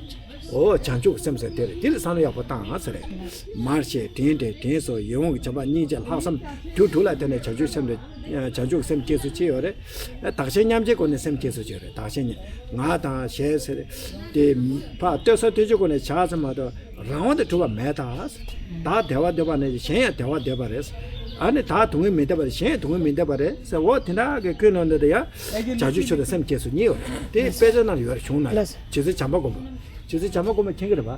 འོ་བྱང་ཆུབ་སེམས་ཟེར་དེ་རེད། དེ་ལ་བསམ་བློ་ཡག་པོ་བཏང་ཟེར་རེད། མར་ཤེས་དྲིན་དྲན་དྲིན་གཟོ་ཡིད་འོང་གི་བྱམས་པ་སྙིང་རྗེ་ལྷག་བསམ་རྒྱུ་དྲུག་ལ་བརྟེན་ནས་བྱང་ཆུབ་སེམས་དེ་བྱང་ཆུབ་སེམས་སྐྱེ་སུ་ཅི་ཡོད་རེད། བདག་གཞན་མཉམ་བརྗེའི་སྒོ་ནས་སེམས་སྐྱེ་སུ་ཅི་ཡོད་རེད། བདག་གཞན་ང་དང་གཞན་ཟེར་དེ་ཕར་ལྟོས་ས་ལྟོས་ཆོས་སྒོ་ནས་བྱ་ཟེར་མ་གཏོགས། རང་དབང་དུ་གྲུབ་པ་མེད་ད། བདག་བདེ་བ་འདོད་པ་ནི་གཞན་ཡང་བདེ་བ་འདོད་པ་རེད། ཨ་ནི་བདག་སྡུག་བསྔལ་མི་འདོད་པ་རེད། གཞན་ཡང་སྡུག་བསྔལ་མི་འདོད་པ་རེད་ཟེར། འོ་དེ་འདྲ་གི་ཀུན་སློང་འདི་དེ་ཡང་བྱང་ཆུབ་མཆོག་ཏུ་སེམས་བསྐྱེད་སུ་གཉིས་ཡོད་རེད། དེ་དཔེ་ཆ་ནང་ཡོད་རེད། གཞུང་ནང་རྗེ་བཙུན་བྱམས་པ་མགོན་པོ། རྗེ་བཙུན་བྱམས་པ་མགོན་པོ་མཁྱེན་གྱི་རེད་པ།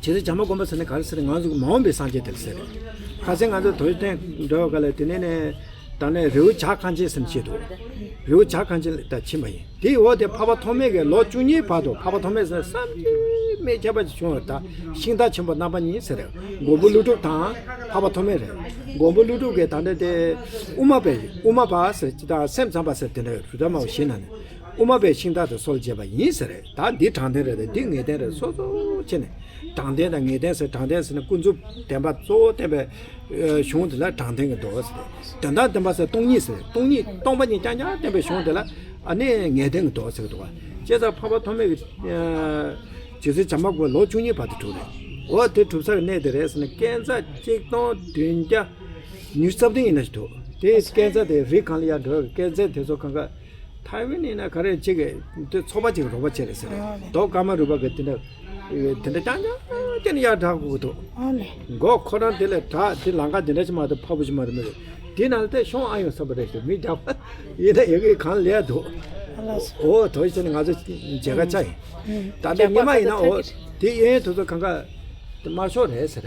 རྗེ་བཙུན་བྱམས་པ་མགོན་པོ་ཟེར་ནི་ག་རེ་ཟེར་ན། ང་ཚོ་གི་མ་འོངས་པའི་སངས་རྒྱས་དེ་ལ་ཟེར་རེད། ཁ་སང་ང་ཚོ་དོ་རིང་འགྲོ་ག་ལ་དེ་ནས་ནས། ད་ནས་རི་བོ་བྱ་ཁང་ཆེན་ཟེར་ནས་བཤད་འདུག་རི་བོ་བྱ་ཁང་ཆེན་ལ་ད་ཕྱིན་པ་ཡིན། དེའི་འོག་དེ་འཕགས་པ་ཐོགས་མེད་ཀྱིས་ལོ་བཅུ་གཉིས་བར་དུ། འཕགས་པ་ཐོགས་མེད་ཟེར་ན་བསམ་གྱིས་མི་ཁྱབ་པ་ཞིག་བྱུང་བ། ད་ཤིང་རྟ་ཆེན་པོ་རྣམ་པ་གཉིས་ཟེར་རེད། མགོན་པོ་ཀླུ་སྒྲུབ་དང་འཕགས་པ་ཐོགས་མེད་རེད། མགོན་པོ་ཀླུ་སྒྲུབ་ཀྱིས་ད་ལྟ་དེ་ཨུ་མ་པའི་ཨུ་མ་པ་ཟེར་ཅིག་དང་སེམས་ཙམ་པ་ཟེར་དེ་འདྲ་ཡོད། རུ་དྲ་མ་བ་ཞིག་ན་ནས་ཨུ་མ་པའི་ཤིང་རྟ་དེ་སྲོག་བཅད་པ་ཡིན་ཟེར་རེད། ད་འདི་དྲང་བདེན་རེད། ད་འདི་ངེས་བདེན་རེད། སོ་སོ་བྱས་ནས། དྲང་བདེན་དང་ངེས་བདེན་ཟེར། དྲང་བདེན་ཟེར་ན་ཀུན་རྫོབ་བདེན་པ་གཙོ་བོ་བསྟན་པའི་གཞུང་དེ་ལ་དྲང་བདེན་གྱི་མདོ་ཟེར། དོན་དམ་བདེན་པ་ཟེར་སྟོང་ཉིད་ཟེར། སྟོང་ཉིད་སྟོང་པ་ཉིད་རྐྱང་རྐྱང་བསྟན་པའི་གཞུང་དེ་ལ་ཨ་ནི་ངེས་བདེན་གྱི་མདོ་ཟེར་གྱི་འདུག་བ། བྱས་ཙང་འཕགས་པ་ཐོགས་མེད་ཀྱི་རྗེ་བཙུན་བྱམས་པ་མགོན་པོ་ལོ་བཅུ་གཉིས་བར་དུ་བསྒྲུབས་རེད། འོ་དེ་གྲུབ་ས་གི་གནས་དེ་རེད་ཟེར་ན། བསྐལ་བཟང་གཅིག་སྟོང་བདུན་བརྒྱ་ཉི་ཤུ་རྩ་བདུན་ཡིན་ན་ཞིག་འདུག་དེ་བསྐལ་བཟང་དེ་རི་སྒང་ལ་ཡར་འགྲོ་བའི་བསྐལ་བཟང་དེ་ཚོ་གང་ག་ཐའེ་ཝན་ཡིན་ན་ག་རེ་གཅིག་གི་དེ་ཚོགས་པ་གཅིག་རོགས་པ་བྱས་རེད་ཟེར། རྡོ་ཀ་མ་རུ་པ་གི་དེ་འདྲ་དེ་འདྲ་རྐྱང་རྐྱང་དེ་ནི་ཡར་བསྒྲགས་དགོས་ཀྱི་འདུག་མགོ་ཁོ་རང་དེ་ལས་དྲག་དེ་ལམ་ཁ་དེ་འདྲ་ཞིག་མ་གཏོགས་ཕ་བུ་ཞིག་མ་རེད། མི་རེད། དེ་ནང་ལ་དེ་ཤོང་ཨ་ཡོང་བསམ་པ་རེད་ཟེར། མི་རྒྱག་པ་ཡིན་ན་ཡ་གི་གང་ལས་འདུག་འོ་དོ་ཞིག་ནི་ང་ཚོ་མཇལ་ཁ་བཅར་ཡིན། ད་ལྟ་ཉི་མ་ཡིན་ན་འོ་དེ་གཡས་གཡོན་དེ་ཚོ་གང་ག་དམར་ཤོག་རེད་ཟེར།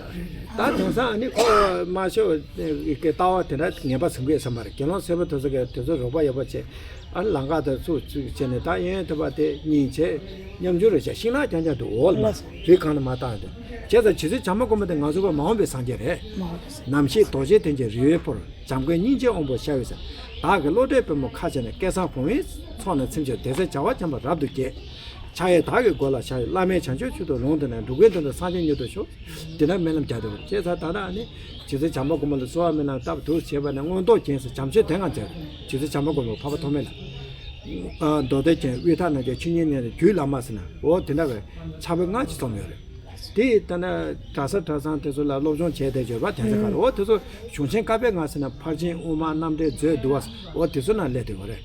ད་དེང་སང་ཨ་ནི་ཁོ་དམར་ཤོག་གི་ལྟ་བ་དེ་འདྲ་ངན་པ་ཟིན་གྱི་ཡོད་བསམ་པ་རེད། དགེ་སློང་སེར་པོ་དེ་ཚོ་གིས་དེ་ཚོ་རོགས་པ་ཡོད་པ་བྱས། ཨ་ནི་ལམ་ཁ་དང་ཚུར་ཚུར་བྱས་ནས་ད་གཡས་གཡོན་དེ་པ་དེ་སྙིང་རྗེ་ཉམ་ཆུང་རེད་བྱས། ཤིང་ནགས་རྐྱང་རྐྱང་འདུག་འོག་ལ་མ་རི་སྒང་ལ་མར་བཏང་འདུག་བྱས་ཙང་རྗེ་བཙུན་བྱམས་པ་མགོན་པོ་དེ་ང་ཚོ་བ་མ་འོངས་པའི་སངས་རྒྱས་རེད། མ་འོངས་པའི་སངས་རྒྱས། ནམ་ཞིག་རྡོ་རྗེ་གདན་གྱི་རི་བོའི་སྤོར། བྱམས་མགོན་སྙིང་རྗེའི་དབང་པོ་ཤར་བའི་ཚེ། བདག་གི་བློ་གྲོས་པུས་མོ་ཁ་ཕྱེ་ནས། བསྐལ་བཟང་བུང་བའི་ཚོགས་རྣམས་ཚིམ་ཕྱིར། དེ་ཚེ་བྱ་བ་བྱམས་པ་རབ་ཏུ་སྐྱེ། ཕྱག་གཡས་བདག་གི་མགོ་ལ་བཞག་ཡོད། བླ་མེད་བྱང་ཆུབ་མཆོག་ཏུ་ལོངས་སྤྱོད་ནས། འགྲོ་ཀུན་དོན་དུ་སངས་རྒྱས་མྱུར་དུ་ཤོག་དེ་ནས་སྨོན་ལམ་རྒྱག་དགོས། བྱས་ཙང་ད་ལྟ་ནི་རྗེ་བཙུན་བྱམས་པ་མགོན་པོ་ལ་གསོལ་བ་སྨོན་ལམ་བཏབ་འདུག་བྱས་པ་ནས་མངོན་རྟོགས་རྒྱན་ཟེར་བྱམས་ཆོས་སྡེ་ལྔ་མཛད། རྗེ་བཙུན་བྱམས་པ་མགོན་པོ་འཕགས་པ་ཐོགས་མེད་ལ། ཨ་མདོ་སྡེ་རྒྱན། དབུས་མཐའ་ནང་རྒྱན། ཆོས་ཉིད་ཉན་རང་རྒྱུད་བླ་མ་ཟེར་ན། འོ་དེ་འདྲ་བའི་ཕྱག་དཔེ་ལྔ་ཅིག་རྩོམ་ཡོད་རེད། དེ་ལྟ་ན་གྲྭ་ས་གྲྭ་ཚང་དེ་ཚོ་ལ་སློབ་སྦྱོང་བྱས་བསྡད་ཡོད་པ། དེ་ཚོ་ག་རེ། འོ་དེ་ཚོ་གཞུང་ཆེན་བཀའ་པོད་ལྔ་ཟེར་ན། ཕར་ཕྱིན་དབུ་མ། རྣམ་འགྲེལ། མཛོད་བསྡུ་བ། འོ་དེ་ཚོ་ནང་སླེབས་བསྡད་ཡོད་རེད།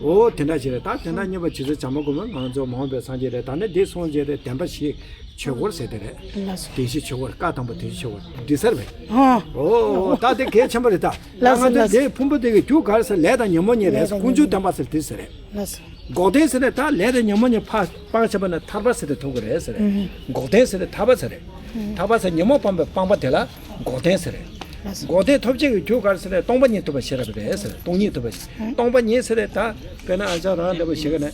འོ་དེ་འདྲ་ཞིག་རེད། ད་དེ་འདྲ་གཉིས་པ་རྗེ་བཙུན་བྱམས་པ་མགོན་པོ་ང་ཚོ་མ་འོངས་པའི་སངས་རྒྱས་རེད། ད་ནི་འདི་སོང་རྗེས་དེ་བདེན་པ་བཞི་ཆོས་འཁོར་ཟེར་དེ་རེད། ལགས་སོ། བདེན་བཞི་ཆོས་འཁོར། བཀའ་དང་པོ་བདེན་བཞི་ཆོས་འཁོར་འདི་ཟེར་བས། ཨོ། འོ་འོ། ད་དེ་གལ་ཆེན་པོ་རེད་ད། ལགས་སོ། ད་ང་ཚོ་ལགས་སོ། འདིའི་ཕུང་པོ་དེ་གི་རྒྱུ་ག་རེ་ཟེར། ལས་དང་ཉོན་མོངས་གཉིས་རེད། ལས་དང་ཀུན་འབྱུང་ཉོན་མོངས་བདེན་པ་ཟེར་དེ་ཟེར་རེད། ལགས་སོ། འགོག་བདེན་ཟེར་ནས་ད་ལས་དང་ཉོན་མོངས་གཉིས་ཕར་སྤང་བྱས་པ་ན་ཐར་པ་ཟེར་དེ་ཐོབ་ཀྱི་རེད་ཟེར། ཨུ་ཧུ། འགོག་བདེན་ཟེར་ནས་ཐར་པ་ཟེར་རེད། ཨུ་ཧུ། ཐར་པ་ཟེར་ཉོན་མོངས་སྤངས་པའི་སྤངས་པ་དེ་ལ་འགོག་བདེན་ཟེར་རེད། ལགས་སོ། འགོག་བདེན་ཐོབ་བྱེད་ཀྱི་རྒྱུ་ག་རེ་ཟེར་ན་སྟོང་པ་ཉིད་ཐོབ་པའི་ཤེས་རབ་རེད་ཟེར། སྟོང་ཉིད་ཐོབ་པའི། ཨུ་ཧུ། སྟོང་པ་ཉིད་ཟེར་རེད། ད་དཔེར་ན་ཨ་ཅག་རང་འདྲ་པོ་ཞིག་གིས་ནི།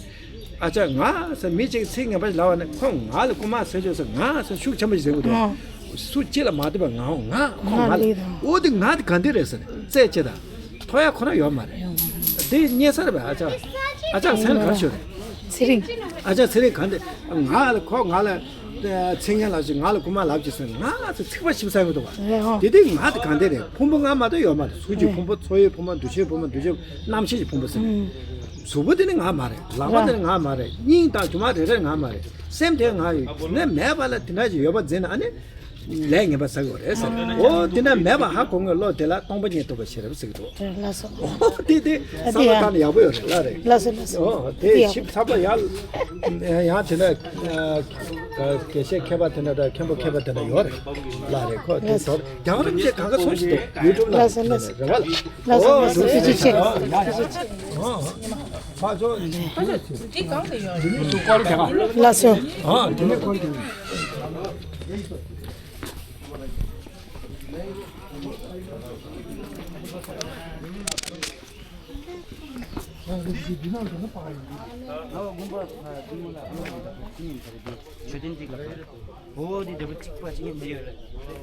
ཨ་ཅག་ང་ཟེར་མི་གཅིག་ཚིག་ངན་པ་ཞིག་ལབ་པ་ནི། ཁོ་ང་ལ་རྐུ་མ་ཟེར་ཆོག་ཟེར། ང་ཟེར་ཤུགས་ཆེན་པོ་ཞིག་ཟེར་གི་འདུག་ཨ། སུ་གཅིག་ལ་མ་བསྡད་པ་ང་འོ་ང་ཁོ་ང་ལ། ང་ལ། འོ་དེ་ང་དེ་ག་འདི་རེད་ཟེར། རྩད་ཅེས་དང་ཐོ་ཡ་ཁོ་ན་ཡོད་མ་རེད། དེ་རྙེད་ས་རེད་པས། ཨ་ཅག་ཨ་ཅག་མཚན་ག་རེ་ཤོད་རེད། ཚེ་རིང་། ཨ་ཅག་ཚེ་རིང་ག་འདི། ང་ལ་ཁོ་ང་ལ་ཚིག་ངན་ལབ་ཅིག་ང་ལ་རྐུ་མ་ལབ་ཅིག་ཟེར། ང་ཚོ་ཚིག་པ་ཞིབ་ས་ཡོད་འདུག་བ། རེད་ཨོ། དེ་དེ་ང་དེ་ག་འདི་རེད། ཕུང་པོ་ལྔ་མ་གཏོགས་ཡོད་མ་རེད། གཟུགས་ཀྱི་ཕུང་པོ། ཚོར་བའི་ཕུང་པོ། འདུ་ཤེས་ཕུང་པོ། འདུ་བྱེད་རྣམ་ཤེས་ཀྱི་ཕུང་པོ་ཟེར། གཟུགས་པོ་དེ་ནི་ང་མ་རེད། ལག་པ་དེ་ནི་ང་མ་རེད། སྙིང་དང་རྒྱུ་མ་རེ་རེ་ང་མ་རེད། སེམས་དེ་ང་ཡོད་ནས་མེད་པ་ལ་དེ་འདྲ་ཞིག་ཡོད་པ་འཛིན་ན་ཨ་ནི། ལས་ངན་པ་བསགས་ཡོད་རེད་ཟེར། འོ་དེ་འདྲ་མེད་པ་ཧ་གོ་མཁན་བློ་དེ་ལ་སྟོང་པ་ཉིད་ཐོབ་པའི་ཤེས་རབ་ཟེར་གྱི་འདུག་ལགས་སོ། འོ་དེ་དེ་བསམ་བློ་བཏང་ན་ཡག་པོ་ཡོད་རེད། ལགས་རེད། ལགས་སོ་ལགས་སོ། འོ་དེ་ཞིབ་ཚགས་པ་ཡར་ཡང་དེ་འདྲ་དགེ་བཤེས་མཁས་པ་དེ་འདྲ་དང་མཁན་པོ་མཁས་པ་དེ་འདྲ་ཡོད་རེད། ལགས་རེད། ཁོ་དེ་ལགས་སོ། དོར་རྒྱང་རིང་ཅིག་གང་ག་སོང་ཞིག་འདུག་ཡུ་ཊུབ་ལ། ལགས་སོ་ལགས་སོ། རེད་བ། ལགས་སོ་ལགས་སོ། ཐུགས་རྗེ་ཆེ། ཐུགས་རྗེ་ཆེ། ཕ་ཚོ་འདི་གང་དུ་ཡོད། འདི་ནས་སུ་སྐོར་རྒྱག་ལགས་སོ། ཨ་འདི་ནས་སྐོར་རྒྱག་མཆོད་རྟེན་གཅིག་ལ། འོ་དེ་འདྲ་པོ་གཅིག་པ་གཅིག་ཡིན་འདི་ཡོད་རེད།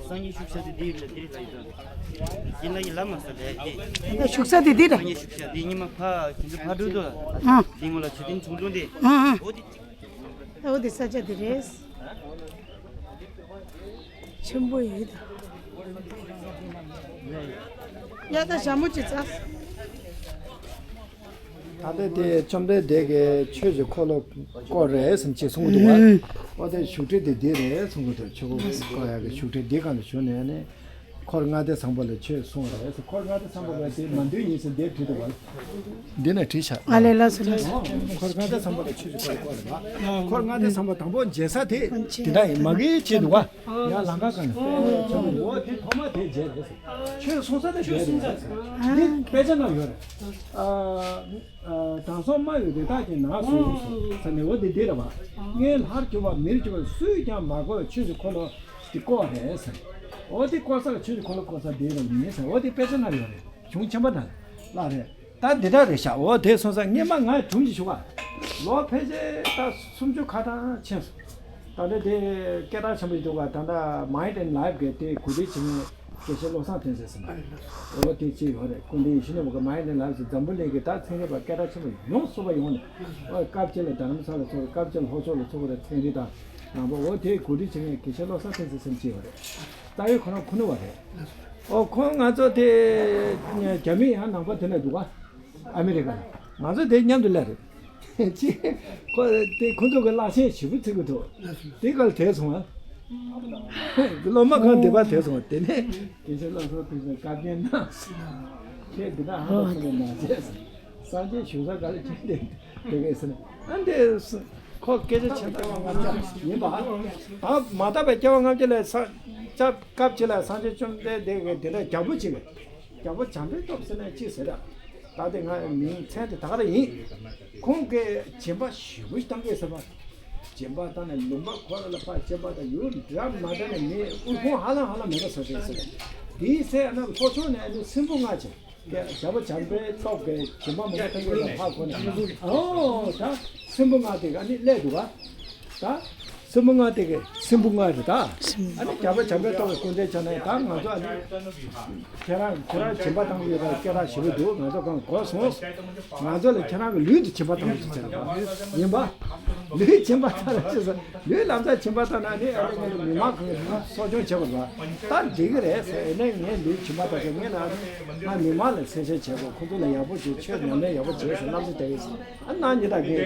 སངས་རྒྱས་བཞུགས་ས་དེ་འདི་རེད། འདི་རེད་ད་ཡིན་ད། ཡིན་ལ་ཡིན་ལ་མ་ཟེར་ལས་དེ། ད་བཞུགས་ས་དེ་འདི་རེད། སངས་རྒྱས་བཞུགས་ས་དེ་ཉི་མ་ཕ་ཁྱེད་ཚོ་ཕ་དྲུག་ཏུ། ཨ། དེ་ངོ་ལ་མཆོད་རྟེན་ཆུང་ཆུང་དེ། ཨ་ཨ། འོ་དེ་གཅིག་འོ་དེ་ས་ཆ་དེ་རེད། ཆེན་པོ་ཡིན་ད། ཡ་ད་ཞྭ་མོ་ཅིག་བཙལ། ད་ལྟ་དེ་བཅོམ་ལྡན་འདས་ཀྱིས་ཆོས་ཀྱི་འཁོར་ལོ་བསྐོར་རེད་བསམ་ཅེས་གསུང་གི་འདུག་བ། ཨོ་དེ་བཞུགས་ཁྲི་དེ་འདི་རེད་གསུང་གི་འདུག་ཆོས་འཁོར་བསྐོར་ཡག་གི་བཞུགས་ཁྲི་འདི་སྒང་ལ་བཞུགས་ནས་ནི་འཁོར་ལྔ་སྡེ་བཟང་པོ་ལ་ཆོས་གསུངས་རེད། འཁོར་ལྔ་སྡེ་བཟང་པོ་ལ་དེ་མ་འདུས་ཡིན་ཟེར་འདིར་བྲིས་འདུག་བ། འདི་ནས་བྲིས་བཞག་ཨ་ལས། ལགས་སོ་ལགས་སོ། འཁོར་ལྔ་སྡེ་བཟང་པོ་ལ་ཆོས་ཀྱི་འཁོར་ལོ་བསྐོར་རེད་བ། འཁོར་ལྔ་སྡེ་བཟང་པོ་དང་པོ་མཇལ་ས་དེ་དེ་འདྲ་ཡིན་མ་གི་བྱས་འདུག་བ། ཡང་ལམ་ཁ་སྒང་ནས་ཆོས་འཁོར་ལོ་དེ་ཐོག་མ་དེ་མཇལ་རེད། ཆོས་གསུང་ས་དེ་མཇལ་རེད། འདི་དཔེ་ཆ་ནང་ཡོད་རེད། ཨ། དྲང་སྲོང་སྨྲ་བའི་རི་དྭགས་ཀྱིས་ནགས་སུ་ཟེར་ནས་འོ་འདི་འདི་རེད་བ། ངས་ལྷར་གྱུར་པ་མིར་གྱུར་པ་སུས་ཀྱང་མ་བསྐོར་བའི་ཆོས་ཀྱི་འཁོར་ལོ་འདི་བསྐོར་རེད་ཟེར། འོ་འདི་བསྐོར་ས་ལ་ཆོས་ཀྱི་འཁོར་ལོ་བསྐོར་ས་འདི་རུ་ཡིན་ཟེར། འོ་འདི་དཔེ་ཆ་ན་ཡོད་རེད། གཞུང་ཆེན་པོ་ན་ལ་རེད། ད་འདི་འདྲ་རེད་ཤག་འོ་དེ་སོང་ཙང་སྔས་མ་ང་དྲུང་ཅིག་ཞུ་བ། ལོ་ཕལ་ཆེར་ད་སུམ་ཅུ་ཁ་གྲངས་ཕྱིན་སོང་། ད་ལྟ་དེ་སྐད་གྲགས་ཆེན་པོ་ཞིག་འདུག་ག་ད་ལྟ་Mind and Life གི་དེ་གོ་སྒྲིག་བྱེད་མཁན་དགེ་བཤེས་བློ་བཟང་བསྟན་འཛིན་ཟེར་ན། འོ་དེ་ཅི་ཡོད་རེད། སྐུ་མདུན་ཡིད་བཞིན་ནོར་བུ་གི་Mind and Life ཟེར་འཛམ་བུ་གླིང་གི་ད་ཚན་རིག་པ་སྐད་གྲགས་ཆེན་པོ་ཡོངས་སུ་པ་ཡོངས་ནས། འོ་སྐབས་གཅིག་ལ་རྡ་རམ་ས་ལ་ཚོགས་རེད། སྐབས་གཅིག་ལ་ལྷོ་ཕྱོགས་ལ་ཚོགས་རེད། ཚན་རིག་དང་ནང་པ། འོ་དེ་གོ་སྒྲིག་བྱེད་མཁན་དགེ་བཤེས་བློ་བཟང་བསྟན་འཛིན་ཟེར་མཁན་ཅི་ཡོད་རེད། རྩ་བའི་ཁོ་རང་ཁུ་ནུ་བ་རེད། ཨོ་ཁོང་ང་ཚོ་དེ་རྒྱ་མི་ཡང་ནང་པ་དེ་ན་འདུག་ག་ཨ་མི་རི་ཀ་ལ། ང་ཚོ་དེ་མཉམ་དུ་སླེབས་རེད། ཅི། ཁོ་དེ་ཁོ་ཚོ་གི་བླ་ཆེན་ཞེ་པོ་བརྩི་གི་འདུག་དེ་ག་ལ་དེད་སོང་ཨ། སློབ་མ་ཁང་སྡེ་པ་དེད་སོང་། དེ་ནས་དགེ་བཤེས་བློ་བཟང་ཕུན་ཚོགས་བཀའ་བརྒྱུད་གནང་། ཁྱེད་འདི་དག་ཧ་ལས་པ་མ་བྱས། སངས་རྒྱས་བཞུགས་ས་ག་ལ་ཁྱེད་དེ་དེ་གས་ཟེར་ན། ཨ་འདི་ཁོ་སྐད་ཆ་ཆེན་པོ་ཡིན་པ། ད་མ་དག་པའི་སྐྱེ་བ་ལྔ་བརྒྱ་ལ་ས་ཅབ་སྐབས་ཅིག་ལ་སངས་རྒྱས་བཅོམ་ལྡན་འདས་ཀྱི་འདི་འདྲ་རྒྱལ་པོ་ཅིག་རྒྱལ་པོ་བྱམས་པའི་སྟོབས་ཟེར་ན་ཅི་ཟེར་ད། ད་དེ་ང་མིང་མཚན་དེ་ད་ག་རེ་ཡིན། ཁོང་གིས་སྦྱིན་པ་ཞེ་པོ་ཞིག་བཏང་གི་ཟེར་བ། སྦྱིན་པ་བཏང་ནས་ལུང་པ་ཁོ་ར་ལ་ཕར་སྦྱིན་པ་དང་ཡུལ་འདྲ་མ་འདྲ་ནས་མི་དབུལ་ཕོངས་ཧ་ལམ་ཧ་ལམ་མེད་པ་བཟོ་བྱས་ཟེར། དེའི་ཚེ་ཨ་ན་ལྷོ་ཕྱོགས་ནས་ཨ་ནི་སྲིན་པོ་ལྔ་ཅིག་རྒྱལ་པོ་བྱམས་པའི་སྟོབས་ཀྱིས་སྦྱིན་པ་མང་པོ་བཏང་གི་ལ་ཕར་གོ་ནས། ཨོ་ད་སྲིན་པོ་ལྔ་དེ་ག་ནི་སླེབས་འདུག་ག་ད་སྲིན་པོ་ལྔ་དེ་གི་སྲིན་པོ་ལྔ་རེད་ད། ཨ་ནི་རྒྱལ་པོ་བྱམས་པའི་སྟོབས་ཀྱིས་སྐུ་འདྲེན་བྱས་ནས་ད་ང་ཚོ་ཨ་ནི་ཁྱེད་རང་ཁྱེད་རང་སྦྱིན་པ་བཏང་གི་ཡོད་པའི་སྐད་གྲགས་ཞེ་པོ་འདུག་ང་ཚོ་གང་གོ་སོང་། ང་ཚོ་ལ་ཁྱེད་རང་གི་ལུས་དེ་སྦྱིན་པ་བཏང་གི་ཟེར་བ་ཡིན་པ། ལུས་སྦྱིན་པ་བཏང་ལ་ཅི་ཟེར། ལུས་ལམ་སང་སྦྱིན་པ་བཏང་ན་ནི་ཨ་ནི་ངས་མི་མང་གང་གི་གསོ་སྐྱོང་བྱེད་དགོས་པ། ད་འགྲིག་གི་རེད་ཟེར། ཨེ་ནས་ངས་ལུས་སྦྱིན་པ་བཏང་ཚེ་ངས་ན་ང་མི་མང་ལ་སེམས་ཤེས་བྱེད་དགོས། ཁོ་ཚོ་ལ་ཡག་པོ་བྱེད། ཆོས་ཉམས་ལེན་ཡག་པོ་བྱེད་ཟེར་བསླབ་བྱ་བསྡད་ཡོད་ཟེར། ཨ་ནང་ཉིན་དག་གིས་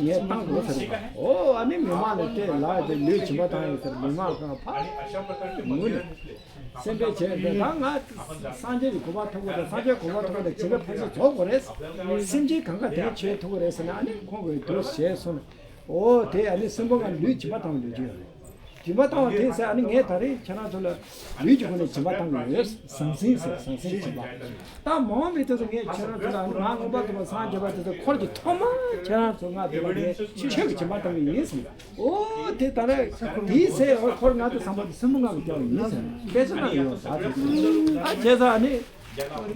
ངས་བཏང་དགོས་ཟེར་བ། ཨོ་ཨ་ནི་མི་མང་ལ་སྤྲད་ལ་དེ་ལུས་སྦྱིན་པ་བཏང་ཡོད་ཟེར། མི་མང་གང་ཕར་ངུ་ནས་སེམས་པའི་བྱས་ཏེ་ད་ང་སངས་རྒྱས་ཀྱི་གོ་འཕང་ཐོབ་དགོས་རེད། སངས་རྒྱས་གོ་འཕང་ཐོབ་པ་ལ་བྱིས་པའི་ཕན་ཚུན་རྫོགས་དགོས་རེད། སེམས་ཅན་གང་ག་དེ་ཆོས་ཐོབ་དགོས་རེད་ཟེར་ནས་ཨ་ནི་ཁོང་གིས་དུ་བྱས་སོང་ནས། ཨོ་དེ་ཨ་ནི་སྲིན་པོ་ལྔ་ལུས་སྦྱིན་པ་བཏང་བའི་ལོ་རྒྱུས་ཡོད་རེད། སྦྱིན་པ་བཏང་བ་དེ་ཟེར་ཨ་ནི་ངས་ད་རེས་ཁྱེད་རང་ཚོ་ལ་ལུས་ཀྱི་སྒོ་ནས་སྦྱིན་པ་བཏང་གི་ཡོད། ཟང་ཟིང་ཟེར། ཟང་ཟིང་སྦྱིན་པ། ད་མ་འོངས་པའི་དུས་སུ་ངས་ཁྱེད་རང་ཚོ་ལ་ཨ་ནི་ང་མངོན་པར་རྫོགས་པར་སངས་རྒྱས་པ་དེ་ཚོ་འཁོར་གྱི་ཐོག་མ་ཁྱེད་རང་ཚོ་ལྔ་དེ་ལ་ངས་ཆོས་ཀྱི་སྦྱིན་པ་བཏང་གི་ཡིན་ཟེར། ཨོ་དེ་ད་རེས་དེའི་ཚེ་འཁོར་ལྔ་སྡེ་བཟང་པོ་དེ་སྲིན་པོ་ལྔ་གི་སྐྱེ་བ་ཡིན་ཟེར། དཔེ་ཆ་ན་ཡོད་ད་དེ། ཨ་བྱས་ཙང་ཨ་ནི་